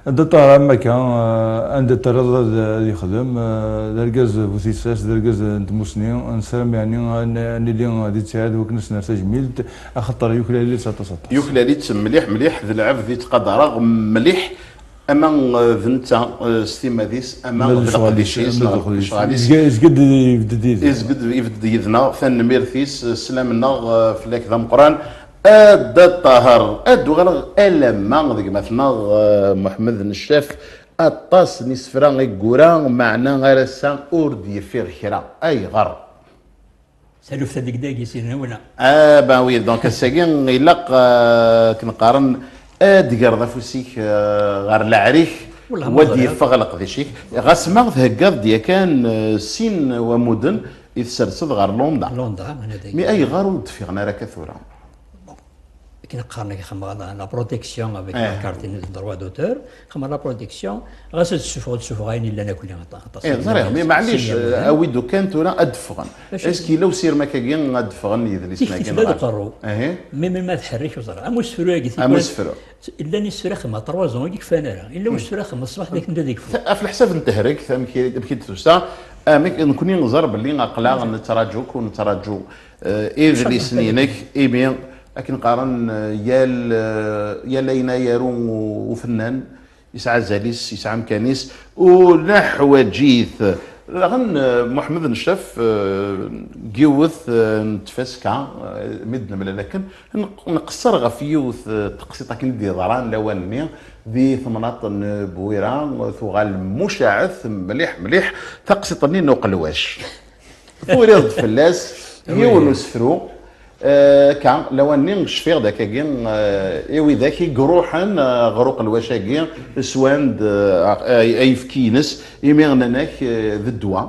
Dda Ṭaher, am akka, eh, anda terriḍ ad, ad yexdem, eh, d argaz bu tissas, d argaz n tmusni, nessaram, yeɛni, ad n-, ad nili di ttiɛad wakken ad s-nerr tajmilt, axaṭer yuklal-itt aṭas, aṭas. Yuklal-itt mliḥ, mliḥ, d lɛebd i ttqadareɣ mliḥ, ama, eh, d netta, eh, s timmad-is, ama d leqdic-is, neɣ d lecɣal-is. Yezga-, yezga-d ibedd-d yid-neɣ. Yezga-d ibedd-d yid-neɣ. Tanemmirt-is, sslam-nneɣ, eh, fell-ak d ameqqran. A Dda Ṭaher, ad d-uɣaleɣ alamma d gma-tneɣ, eh, Muḥemmed Neccaf, aṭas n yisefra i yura, meɛna ar ass-a ur d-yeffiɣ kra. Ayɣer? Taluft-a deg dagi, si newna. Ah, ben oui, donc ass-agi ilaq, eh, akken qqaren, ad d-greḍ afus-ik, eh, ɣer leɛrik, wa d-yeffeɣ leqdic-ik. Ɣas ma theggaḍ-d yakan, eh, sin wammuden i tserseḍ ɣer Londres. Londres, anadi. Mais ayɣer ur d-ffiɣen ara akka tura? Akken qqaren, xemmeɣ la, la protection avec la carte de droit d'auteur, xemmeɣ la protection, ɣas ad tessufɣeḍ, ad tessufɣeḍ ayen yellan akk-nni aṭas. Eh, ẓriɣ, mais maɛlic, awi-d kan tura ad d-ffɣen. Est-ce que yella usirem akkagi ad d-ffɣen yidlisen-agi? Tella deg uqerru. Mais melmi ad tḥerrik, ur ẓriɣ. Am usefru-agi, am usefru. Llan isefra xemmeɣ trois ans, ur d-kfan ara. Illa usefra xemmeɣ ṣṣbeḥ d akken ad ikfu. Ɣef leḥsab n tehregt, amek i, amek i d-tusa, amek, nekni nẓer belli aql-aɣ nettraǧu-k u nettraǧu, eh, idlisen-inek, imi akken qqaren, eh, yal, eh, yal ayen ay yaru u-, ufennan, yesɛa azal-is, yesɛa amkan-is, u neḥwaǧ-it. Daɣen, eh, Muḥemmed Neccaf, eh, deg yiwet, eh, n tfaska, eh, mi d-nemlal akken, nq-, nqeṣṣer ɣef yiwet, eh, teqsiṭ akken i d-yeḍran lawan-nni di temnaḍt n Bwira, tuɣal mucaɛet mliḥ, mliḥ, taqsiṭ-nni n uqelwac. Turiḍ-d fell-as yiwen n usefru, Eh, akka, lawan-nni cfiɣ-d akkagi, eh, i widak i iruḥen, eh, ɣer uqelwac-agi, swan-d, eh, ay-, ayefki-ines, imi nnan-ak, eh, d ddwa.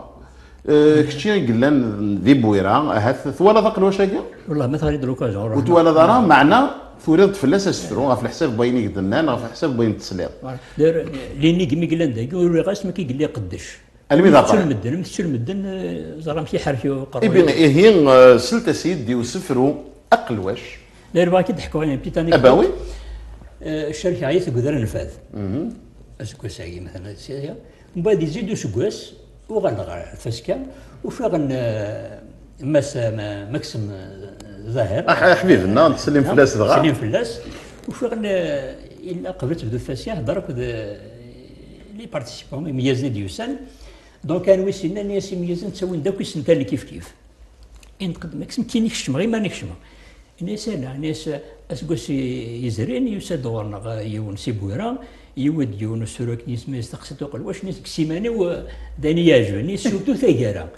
Eh, kečči i yellan di Bwira, ahat twalaḍ aqelwac-agi? Wallah, ma teɣli-d l'occasion, ur ruḥ-, twalaḍ ara, meɛna turiḍ-d fell-as asefru, ɣef leḥsab n wayen i k-d-nnan, ɣef leḥsab n wayen tesliḍ. Voilà. D'ailleurs, l'inig mi yellan dagi, ur uriɣ-as, mi k-yelli iqeddec. Almi d aṭar. Ttul medden, mi ttul medden, eh, ẓer amek iḥerk uqerruy. Ihi, eh, slet-as-id i usefru aqelwac. D'ailleurs, bɣiɣ ad k-id-ḥkuɣ une petite anecdote. Ah bah oui. Eh, cerkeɣ-it deg udrar n Fad. Mhm. Aseggas-agi, matalan, sya. Mbeɛd yezzi-d useggas, uɣaleɣ ɣer tfaska, ufiɣ-n, eh, Mass, eh, Ma-, Maksum, eh, Zahir. Ah, aḥbib-nneɣ, nettsellim fell-as dɣa. Nettsellim fell-as. Ufiɣ-n, eh, illa qbel ad tebdu tfaska, ihedder akked, eh, les participants, imeyazen i d-yusan. Donc, anwi s-yennan, ini-as imeyazen ttawin-d akk isental kif kif. Inṭeq-d Maksum, kini kecmeɣ, iman-ik kecmeɣ. Ini-as ala, ini-as, aseggas i-, yezrin, yusa-d ɣur-neɣ, eh, yiwen si Bwira, yiwi-d yiwen usefru akken yisem-is Taqsiṭ Uqelwac, ini-as deg ssiman-iw, eh, d ayen i yi-iɛejben, surtout taggara.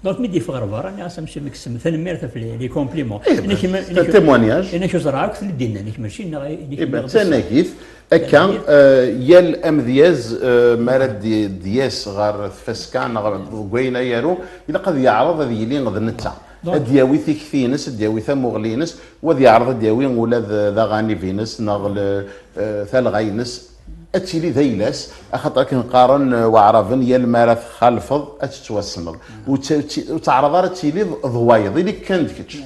Donc, mi d-yeffeɣ ɣer berra, nniɣ-as, a Monsieur Maksum, tanemmirt ɣef les, les compliments. Eh ben, c'est un témoignage. Ini-ak ur ẓriɣ akk telli d-inna, ini-ak mačči, neɣ, ini-ak, eh ben, d tanagit. Akka, eh, yal amedyaz, eh, mi ara d-, d-yas ɣer tfaska neɣ deg wayen ay yaru, ilaq ad yeɛreḍ ad yili d netta. Donc, ad d-yawi tikti-ines, ad d-yawi tamuɣli-ines, u ad yeɛreḍ ad d-yawi ula d, d aɣanib-ines neɣ le-, eh, talɣa-ines. Ad tili d ayla-s, axaṭer akken qqaren, eh, waɛraben, yal mi ara txalfeḍ, ad tettwassneḍ. Ur tt-, ur tt-, ur teɛreḍ ara ad tiliḍ d wayeḍ, ili-k kan d kečč.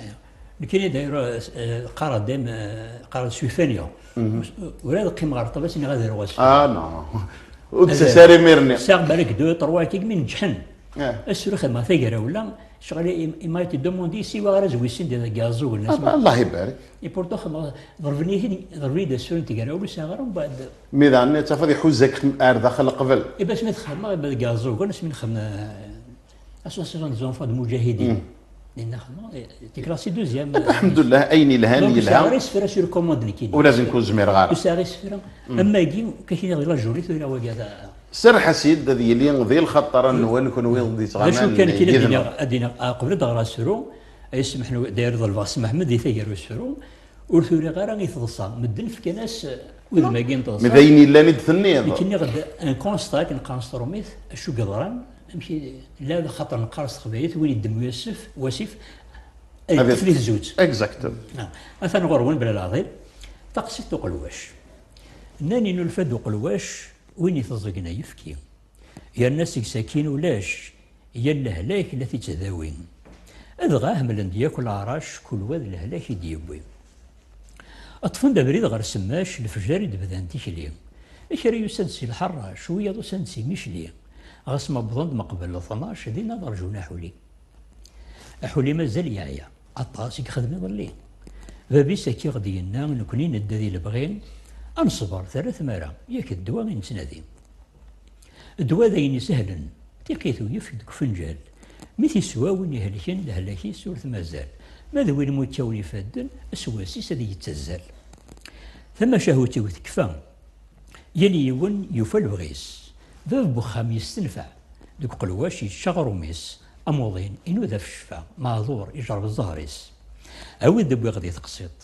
Nekkini d'ailleurs, eh, qqareɣ dayem, eh, qqareɣ suifaniɣ. Ur, ur ad qqimeɣ ɣer ṭṭabla-s, iniɣ ad aruɣ asefru. Ah, non. Ur d-ttasi ara imir-nni. Sɛiɣ balak deux, trois kik mi neǧḥen. Ah. Asefru xedmeɣ tagrawla, ccɣel i, i m'a été demandé, siwa ara zwissen di deg Iɛeẓẓugen. Ah, Allah ibarek. Et pourtant xedmeɣ, ḍerben-iyi-d, ḍerben-iyi-d asefru n tegrawla, ur sɛiɣ ara, mbeɛd. Mi daɣen ad tafeḍ iḥuza-k ar daxel qbel. Eh ben, asmi t-xedmeɣ, eh ben, deg Iɛeẓẓugen, asmi nexdem, eh, Association des enfants de Moudjahidine. Dinna xedmeɣ, eh, tikkelt si deuxième. Alḥemdullah, ayen yelhan, donc, yelha. Ur sɛiɣ ara isefra sur commande nekkini. Ula d nekk ur zmireɣ ara. Ur sɛiɣ isefra. Am wagi, akka kini di la journée, tura wagi ad. Serreḥ-as-id ad yili di lxaṭer-nwen, kenwi d-yettɣaman yid-neɣ. D acu kan nekkini ad d-iniɣ, ad d-iniɣ, ah, qbel ad d-ɣreɣ asefru, ay semḥen, d'ailleurs ḍelbeɣ ssmaḥ Ḥmed di taggara n usefru, ur t-uriɣ ara i teḍsa. Medden fkan-as, eh, udem-agi n teḍsa. Mais d ayen yellan i d-tenniḍ. Nekk nniɣ-d un constat, akken qqaren s trumit, acu yeḍran, amek i, la d axaṭer neqqar s teqbaylit, win yeddem wasif, wasif, ad yeṭṭef di tezzutt. Exact. Ah, atan ɣur-wen, bla leɛḍil, taqsiṭ uqelwac. Nnan inulfa-d uqelwac, win iteẓẓgen ayefki. Yerna seg-s akkin ulac, yal lehlak la t-ittdawi. Dɣa hemlen-d yakk leɛrac, kul wa d lehlak i d-yewwi. Ṭṭfen-d abrid ɣer Semmac, lefjer i d-bdan tikli. Kra yusa-d si Lḥerrac, wiyaḍ usan-d si Micli. Ɣas ma wwḍen-d meqbel tnac, dinna ad rjun aḥuli. Aḥuli mazal yeɛya, aṭas i yexdem iḍelli. Bab-is akka i ɣ-d-yenna, nekni nedda di lebɣi, ad neṣber, terra tmara, yak d ddwa i nettnadi. Ddwa d ayen isehlen, tiqit uyefk deg ufenǧal. Mi t-iswa win ihelken, lehlak-is ur t-mazal. Ma d win mu kkawen ifadden, s wass-is ad yettazzal. Tamacahut-iw tekfa. Yal yiwen yufa lebɣi-s. Bab n wexxam yestenfeɛ. Deg uqelwac yečča aɣrum-is. Amuḍin inuda f ccfa. Meɛdur ijerreb zzher-is. Awi-d wwiɣ di teqsiṭ.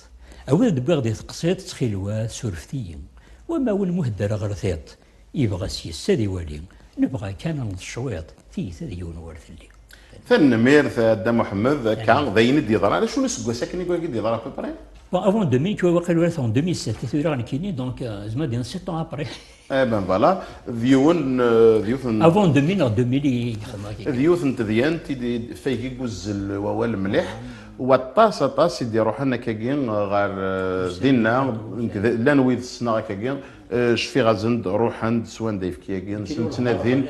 Awi-d wwiɣ di teqsiṭ, ttxilwat, surfet-iyi. Wama win muhedder ɣer tiṭ. Yebɣa s yes ad iwali, nebɣa kan ad neḍ cwiṭ, tiyita d yiwen war telli. Tanemmirt a Dda Muḥemmed, akka d ayen i d-yeḍran. D acu n useggas akken i wagi d-yeḍra, à peu près? Bon, avant deux mille, tu vois, waqil ur en deux mille sept i tura nekkini, donc, euh, zma d sept ans après. Eh ben voilà, d yiwen, euh, d yiwet n... Avant deux mille neɣ deux mille i yexdem akka. D yiwet n tedyant i d-, i d-, fayeg i yuzzel wawal mliḥ, waṭas, aṭas i d-iruḥen akkagi ɣer, euh, dinna, nekk d, llan wid ssneɣ akkagi, Eh, cfiɣ-asen-d, ruḥen-d, swan-d ayefki-agi-nsen, ttnadin.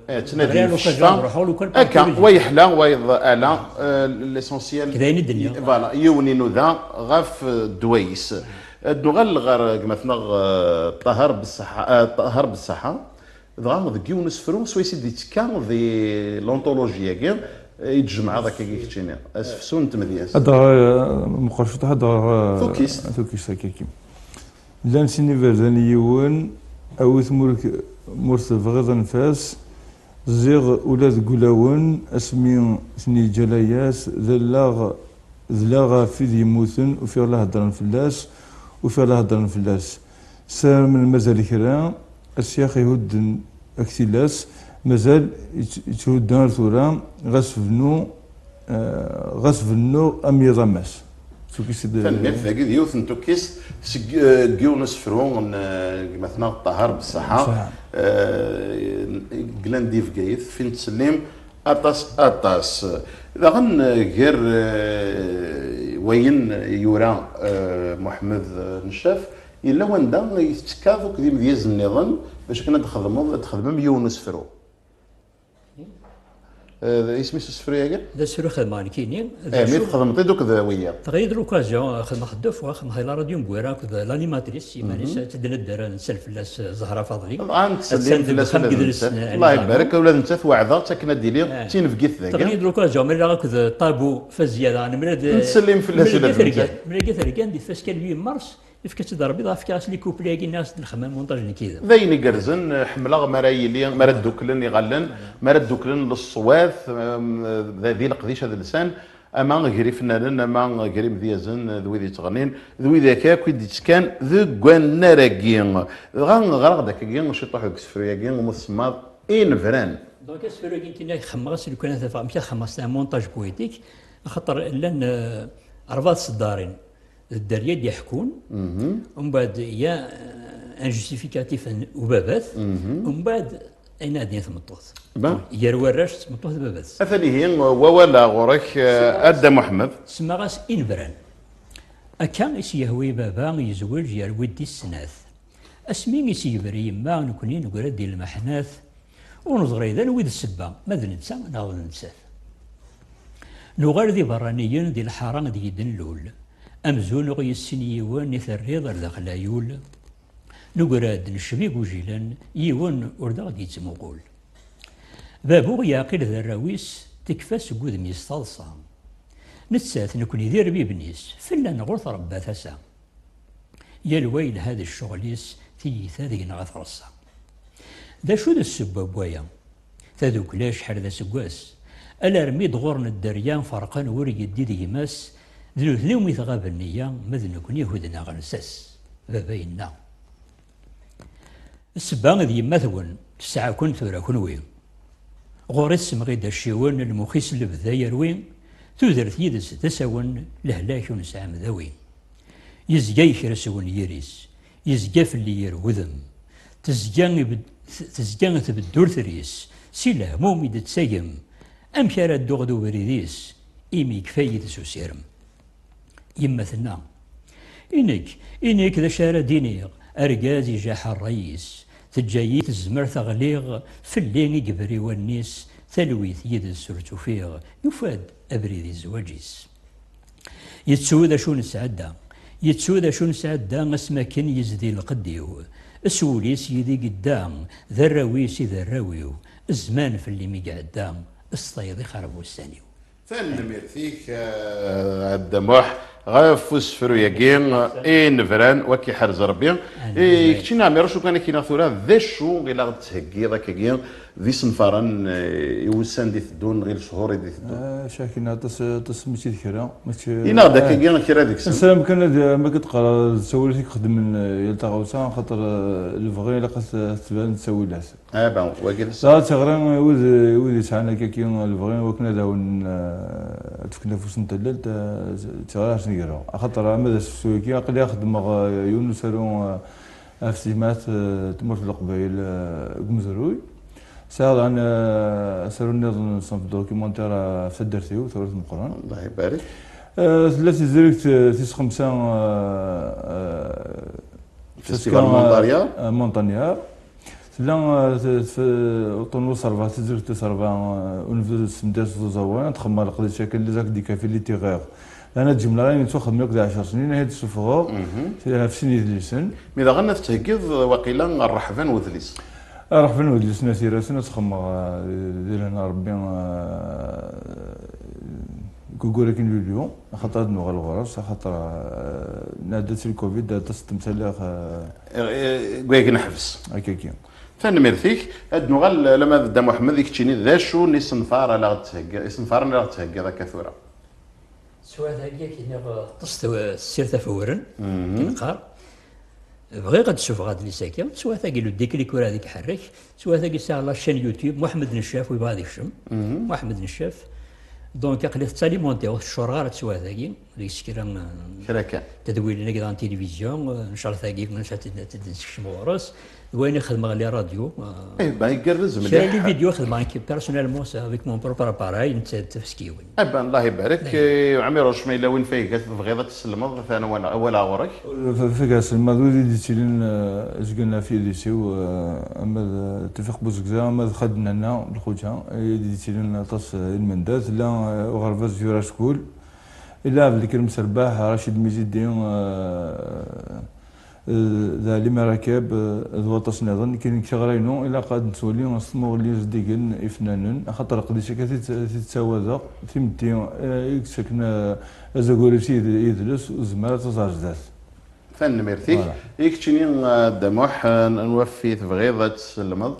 Eh, ttnadin f ccfa. Akka, wa yeḥla, wayeḍ ala, eh, l'essentiel. Voilà, yiwen inuda ɣef, eh, ddwa-is. Ad nuɣal ɣer gma-tneɣ, eh, Ṭaher Beṣṣaḥa, eh, Ṭaher Beṣṣaḥa. Dɣa deg yiwen usefru, swayes i d-yettekka di l'anthologie-agi, eh, i d-tjemɛeḍ akkagi keččini. Asefsu n tmedyazt. Ad ɣer, eh, meqqer ciṭuḥ, ad ɣer, eh, tukkist. Tukkist akkagi. Llan sin iberdan i yiwen, awit mur, mur tebɣiḍ anef-as, ziɣ ula deg ulawen, asmi ten-yeǧǧa layas, d allaɣ Dleɣ ɣef wid yemmuten, ufiɣ la heddren fell-as, ufiɣ la heddren fell-as. Ssaramen mazal kra, asyax ihudden ak tilas, mazal yett-, yetthuddu ar tura, ɣas bnu, eh, ɣas bennuɣ am yiḍ am ass. Tukkist d- Tanemmirt, dagi d yiwet n tukkist seg, eh, n yiwen usefru n, eh, gma-tneɣ Ṭaher Beṣṣaḥa, Beṣṣaḥa. Eh, yellan di Bgayet, fi nettsellim aṭas, aṭas. Daɣen, eh, gar, eh, wayen yura, eh, Muḥemmed, eh, Neccaf, yella wanda i tettekkaḍ akked imedyazen nniḍen bac akken ad d-txedmeḍ, ad d-txedmem yiwen n usefru. Eh, isem-is usefru-agi? D asefru xedmeɣ nekkini. D Eh, mi acu? Txedmeḍ-id akked wiyaḍ? Tɣiḍ l'occasion, xedmeɣ deux fois, xedmeɣ la radio Mgwera akked l'animatrice, iman-is, mhm, ad tt-id-nedder, ad nsel fell-as, eh, Zahra Fadli. Ah, nettsellim fell-as ula d nettat. Allah ibarek, ula d nettat weɛdeɣ-tt akken ad d-tili d tinebgit dagi. Teɣli-d l'occasion, mlaleɣ akked Ṭabu Fazia daɣen, mlal d- Nettsellim fell-as ula d nettat. Mlal d tergan, mlal d tergan di tfaska n huit mars, yefka-tt-id Rebbi, dɣa fkiɣ-as les couplets-agi-nni, ad s-d-nxemmem montage-nni-k yid-m. D ayen igerrzen, eh, ḥemmleɣ mi ara yili, mi ara dduklen iɣallen, mi ara dduklen leṣwat, em, d, di leqdic adelsan, ama gar ifennanen, ama gar imedyazen, d wid yettɣennin, d wid akk i d-yettekkan deg wannar-agi. Dɣa ɣreɣ-d akkagi ciṭuḥ deg usefru-agi umi tsemmaḍ Inebran. Donc, asefru-agi nekkini xemmeɣ-as lukan ad t-afeɣ, amek ad xemmeɣ s un montage poétique, axaṭer llan, eh, rebɛa tseddarin d dderya i d-iḥekkun, mhm, umbeɛd ya, eh, un justificatif n ubabat, mhm, umbeɛd ayen ad d-tini tmeṭṭut. Ba. Gar warrac d tmeṭṭut d baba-s. Atan ihi wawal-a ɣur-k, eh, a Dda Muḥemmed. Semmaɣ-as Inebran. Akka i s-yehwa i baba, yezweǧ yerwi-d tis snat. Asmi i s-yebra yemma, nekni negra-d di lmeḥnat, ur neẓri d anwi d ssebba, ma d netta neɣ d nettat. Nuɣal d iberraniyen di lḥara deg i d-nlul. Amzun ur yessin yiwen i terriḍ ar daxel ayul. Negra-d necbi igujilen, yiwen ur d aɣ-d-yettmuqul. Babu yeɛqil d arraw-is, tekfa seg wudem-is taḍsa. Nettat, nekni d irbiben-is, fell-aneɣ ur trebba tasa. Yal wa yelha d ccɣel-is, tiyita deg-neɣ ad treṣṣa. D acu d ssebba n waya? Tadukla acḥal d aseggas, alarmi d-ɣur-n dderya ferqen wur yeddi d gma-s, d nutni umi tɣab nniya, ma d nekni hudneɣ lsas. Baba yenna. Ssebba d yemma-twen, tesɛa-ken tura kenwi. Ɣur-i tessemɣi-d acciwen, lmux-is lebda yerwi, tudert yid-s d asawen, lehlak ur nesɛi amdawi. Yezga yekres wenyir-is, yezga fell-i yir wudem. Tezga ibed-, tezga tbeddurt-is, si lehmum i d-tettagem. Amek ara dduɣ d ubrid-is, imi yekfa yid-s usirem? Yemma tenna, i nekk, i nekk d acu ara d-iniɣ, argaz ijaḥ ṛṛay-is, teǧǧa-yi tezmert ɣliɣ, fell-i i yebra i wallen-is, talwit yid-s ur tt-ufiɣ, yufa-d abrid i zzwaǧ-is. Yettu d acu nesɛedda, yettu d acu nesɛedda, asmi akken yezdi lqedd-iw, s wul-is yid-i yedda, d arraw-is i d arraw-iw, zzman fell-i mi iɛedda, s tayeḍ ixreb ussan-iw. Tanemmirt-ik, eh, a Dda Muḥ, ɣef usefru-agi, Inebran, wak iḥrez Rebbi. Amin. I keččini, Ɛmiruc, ukan ak-iniɣ tura, d acu i la ɣ-d-tettheggiḍ akkagi d isenfaren, eh, i wussan d-iteddun, neɣ i lechur i d-iteddun? Ah, cakkin aṭas, aṭas mačči d kra, mačči, Ini-aɣ-d ah, akkagi kra deg-sen. Nessaram kan ad, ma k-d-qqareɣ d ttawil i ixeddmen, eh, yal taɣawsa, axaṭer, eh, lebɣi ilaq ad t-, ad tban d ttawilat. Ah, ben, wagi d ṣṣeḥ. Dɣa d tiɣri i wid, i wid yesɛan akkaki lebɣi wakken ad awen, eh, ad d-fken afus n tallalt, eh, d tiɣri ar sen-greɣ. Axaṭer ama d asefsu-agi, aql-i xeddmeɣ, eh, yiwen n usaru, eh, ɣef tejmaɛt, eh, n tmurt n Leqbayel, eh, deg umezruy. Sɛiɣ daɣen, eh, asaru nniḍen, ṣṣenf documentaire, eh, ɣef taddart-iw, Tawrirt Meqqren. Allah ibarek. Eh, tella tezrigt, eh, tis xemsa, eh, eh, Festival Montagnard. Eh, Montagnard. Tella, eh, t-, t-, uṭṭun wis ṛebɛa, tezrigt wis ṛebɛa, eh, unebdu s tmedyazt d uẓawan, ad txemmem leqdic akken les actes du café littéraire. Lana ǧemleɣ ayen yettwaxedmen akk d ɛecṛ snin, ahi d-ssufɣeɣ, mhm, ɣef sin yedlisen. Mi daɣen ad tettheggiḍ, waqila, ṛṛeḥba n wedlis. Ṛṛeḥba n wedlis n At Irasen, ad txemmeɣ, eh, di lehna Ṛebbi, eh, deg waggur akin yulyu, axaṭer ad nuɣal ɣur-s, axaṭer, eh, nɛedda-d si lcovid, aṭas n temsal, eh, eh, eh, deg wayagi neḥbes. Akkagi. Tanemmirt-ik. Ad nuɣal, eh, lama d Dda Muḥemmed, i keččini, d acu n isenfar ara ɣ-d-theggiḍ, isenfaren ara ɣ-d-theggiḍ akka tura? Teswiɛt-agi, ak-iniɣ, ṭṭes tessirt afewren, neqqar. Bɣiɣ ad d-ssufɣeɣ adlis-agi. Teswiɛt-agi, le déclic ur ɛad i iḥerrek. Teswiɛt-agi, sɛiɣ la chaîne YouTube, Muḥemmed Neccaf, wi bɣa ad ikcem. Muḥemmed Neccaf. Donc, aql-i tettalimontiɣ, ur tettcureɣ ara teswiɛt-agi. Deg-s kra, euh, kra kan. Tadwilin-agi daɣen tilivizyu, euh, ncallah tagi, ncallah ad t-id-, ad t-id-nessekcem ɣur-s. D wayen i xedmeɣ les radios, euh, eh ben, igerrez mliḥ. Kra n les vidéos xedmeɣ nekk personnellement, c'est avec mon propre appareil, netta d tafeskiwin. Eh ben, Allah ibarek. Eh, Ɛmiruc, ma yella win fayga tebɣiḍ ad tesselmeḍ, atan wala, wala ɣur-k. F-, fayga selmeḍ wid i d-yettilin, eh, zgan ɣef yidis-iw, eh, ama d, eh, Teffiq Buzegza, ama d Xadnana, lxuta, i d-yettilin aṭas, eh, i lmendad. Tella, eh, uɣerbaz Yura School, ila Abdelkrim Serbaḥ, Racid Mizidi, eh, d Ɛli Merakeb, d waṭas nniḍen. Nekk, nekk tiɣra-inu ilaq ad nettwali s tmuɣli zeddigen ifennanen, axaṭer aqeddac akka t-id-, t-id-ttawadeɣ, timetti, eh, i yettaken, eh, azagur-is i yid-, yidles, ur tezmer ad taẓ ar zdat. Tanemmirt-ik. Voilà. I keččini, eh, Dda Muḥ, eh, anwa ɣef i tebɣiḍ ad tselmeḍ?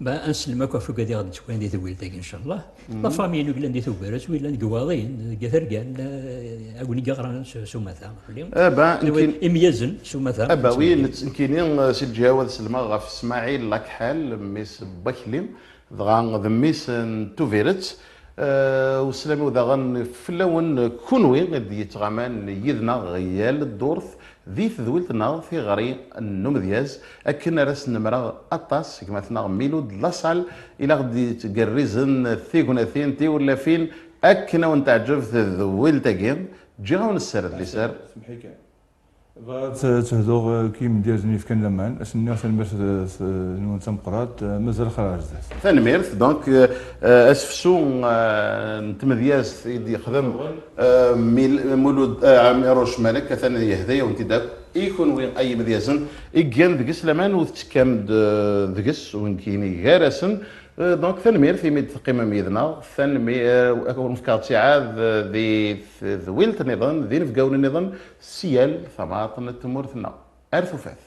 Ben, ad nsellem akk ɣef wigad i ɣ-d-ittwayen di tewwilt-agi, ncallah. La famille-inu yellan di Tubiret, wi yellan deg Iwaḍiyen, deg At Rgan, eh, a win i yeɣran s, s umata, fell-i. Eh ben, imyazen s umata. Eh ben oui, nekkini, eh, si lǧiha-w ad sellmeɣ ɣef Smaɛil Lakḥal, mmi-s n Wakli, dɣa d mmi-s n Tubiret. Eh, uslam-iw daɣen fell-awen kunwi i d-yettɣaman yid-neɣ yal ddurt, di tedwilt-nneɣ tiɣri n umedyaz, akken ara s-nemreɣ aṭas seg gma-tneɣ Milud Lasalle, i la ɣ-d-yettgerrizen tignatin, tiwlafin, akken a wen-teɛǧeb tedwilt-agi. Ǧǧiɣ-awen sser d liser. Semmeḥ-iyi kan. Bɣiɣ ad t-, ad tehduɣ, eh, k yimedyazen yefkan laman, ad sen-nniɣ tanemmirt, eh, s-, eh, nwen tameqqrant, eh, mazal xir ar zdat. Tanemmirt. Donc, eh, eh, asefsu, eh, n tmedyazt i d-yexdem, eh, Mil-, Mulud, eh, Ɛmiruc Malek, atan yehda-yawen-t-id akk. I kunwi ay imedyazen i igan deg-s laman, ur tettekkam-d, eh, deg-s, u nekkini gar-asen. Eh, donc, tanemmirt imi d-teqqimem yid-neɣ. Tanemmi-, eh, ur nefkaɣ ttiɛad, eh, di tedwilt nniḍen, d inebgawen nniḍen, si yal tamart n tmurt-nneɣ. Ar tufat.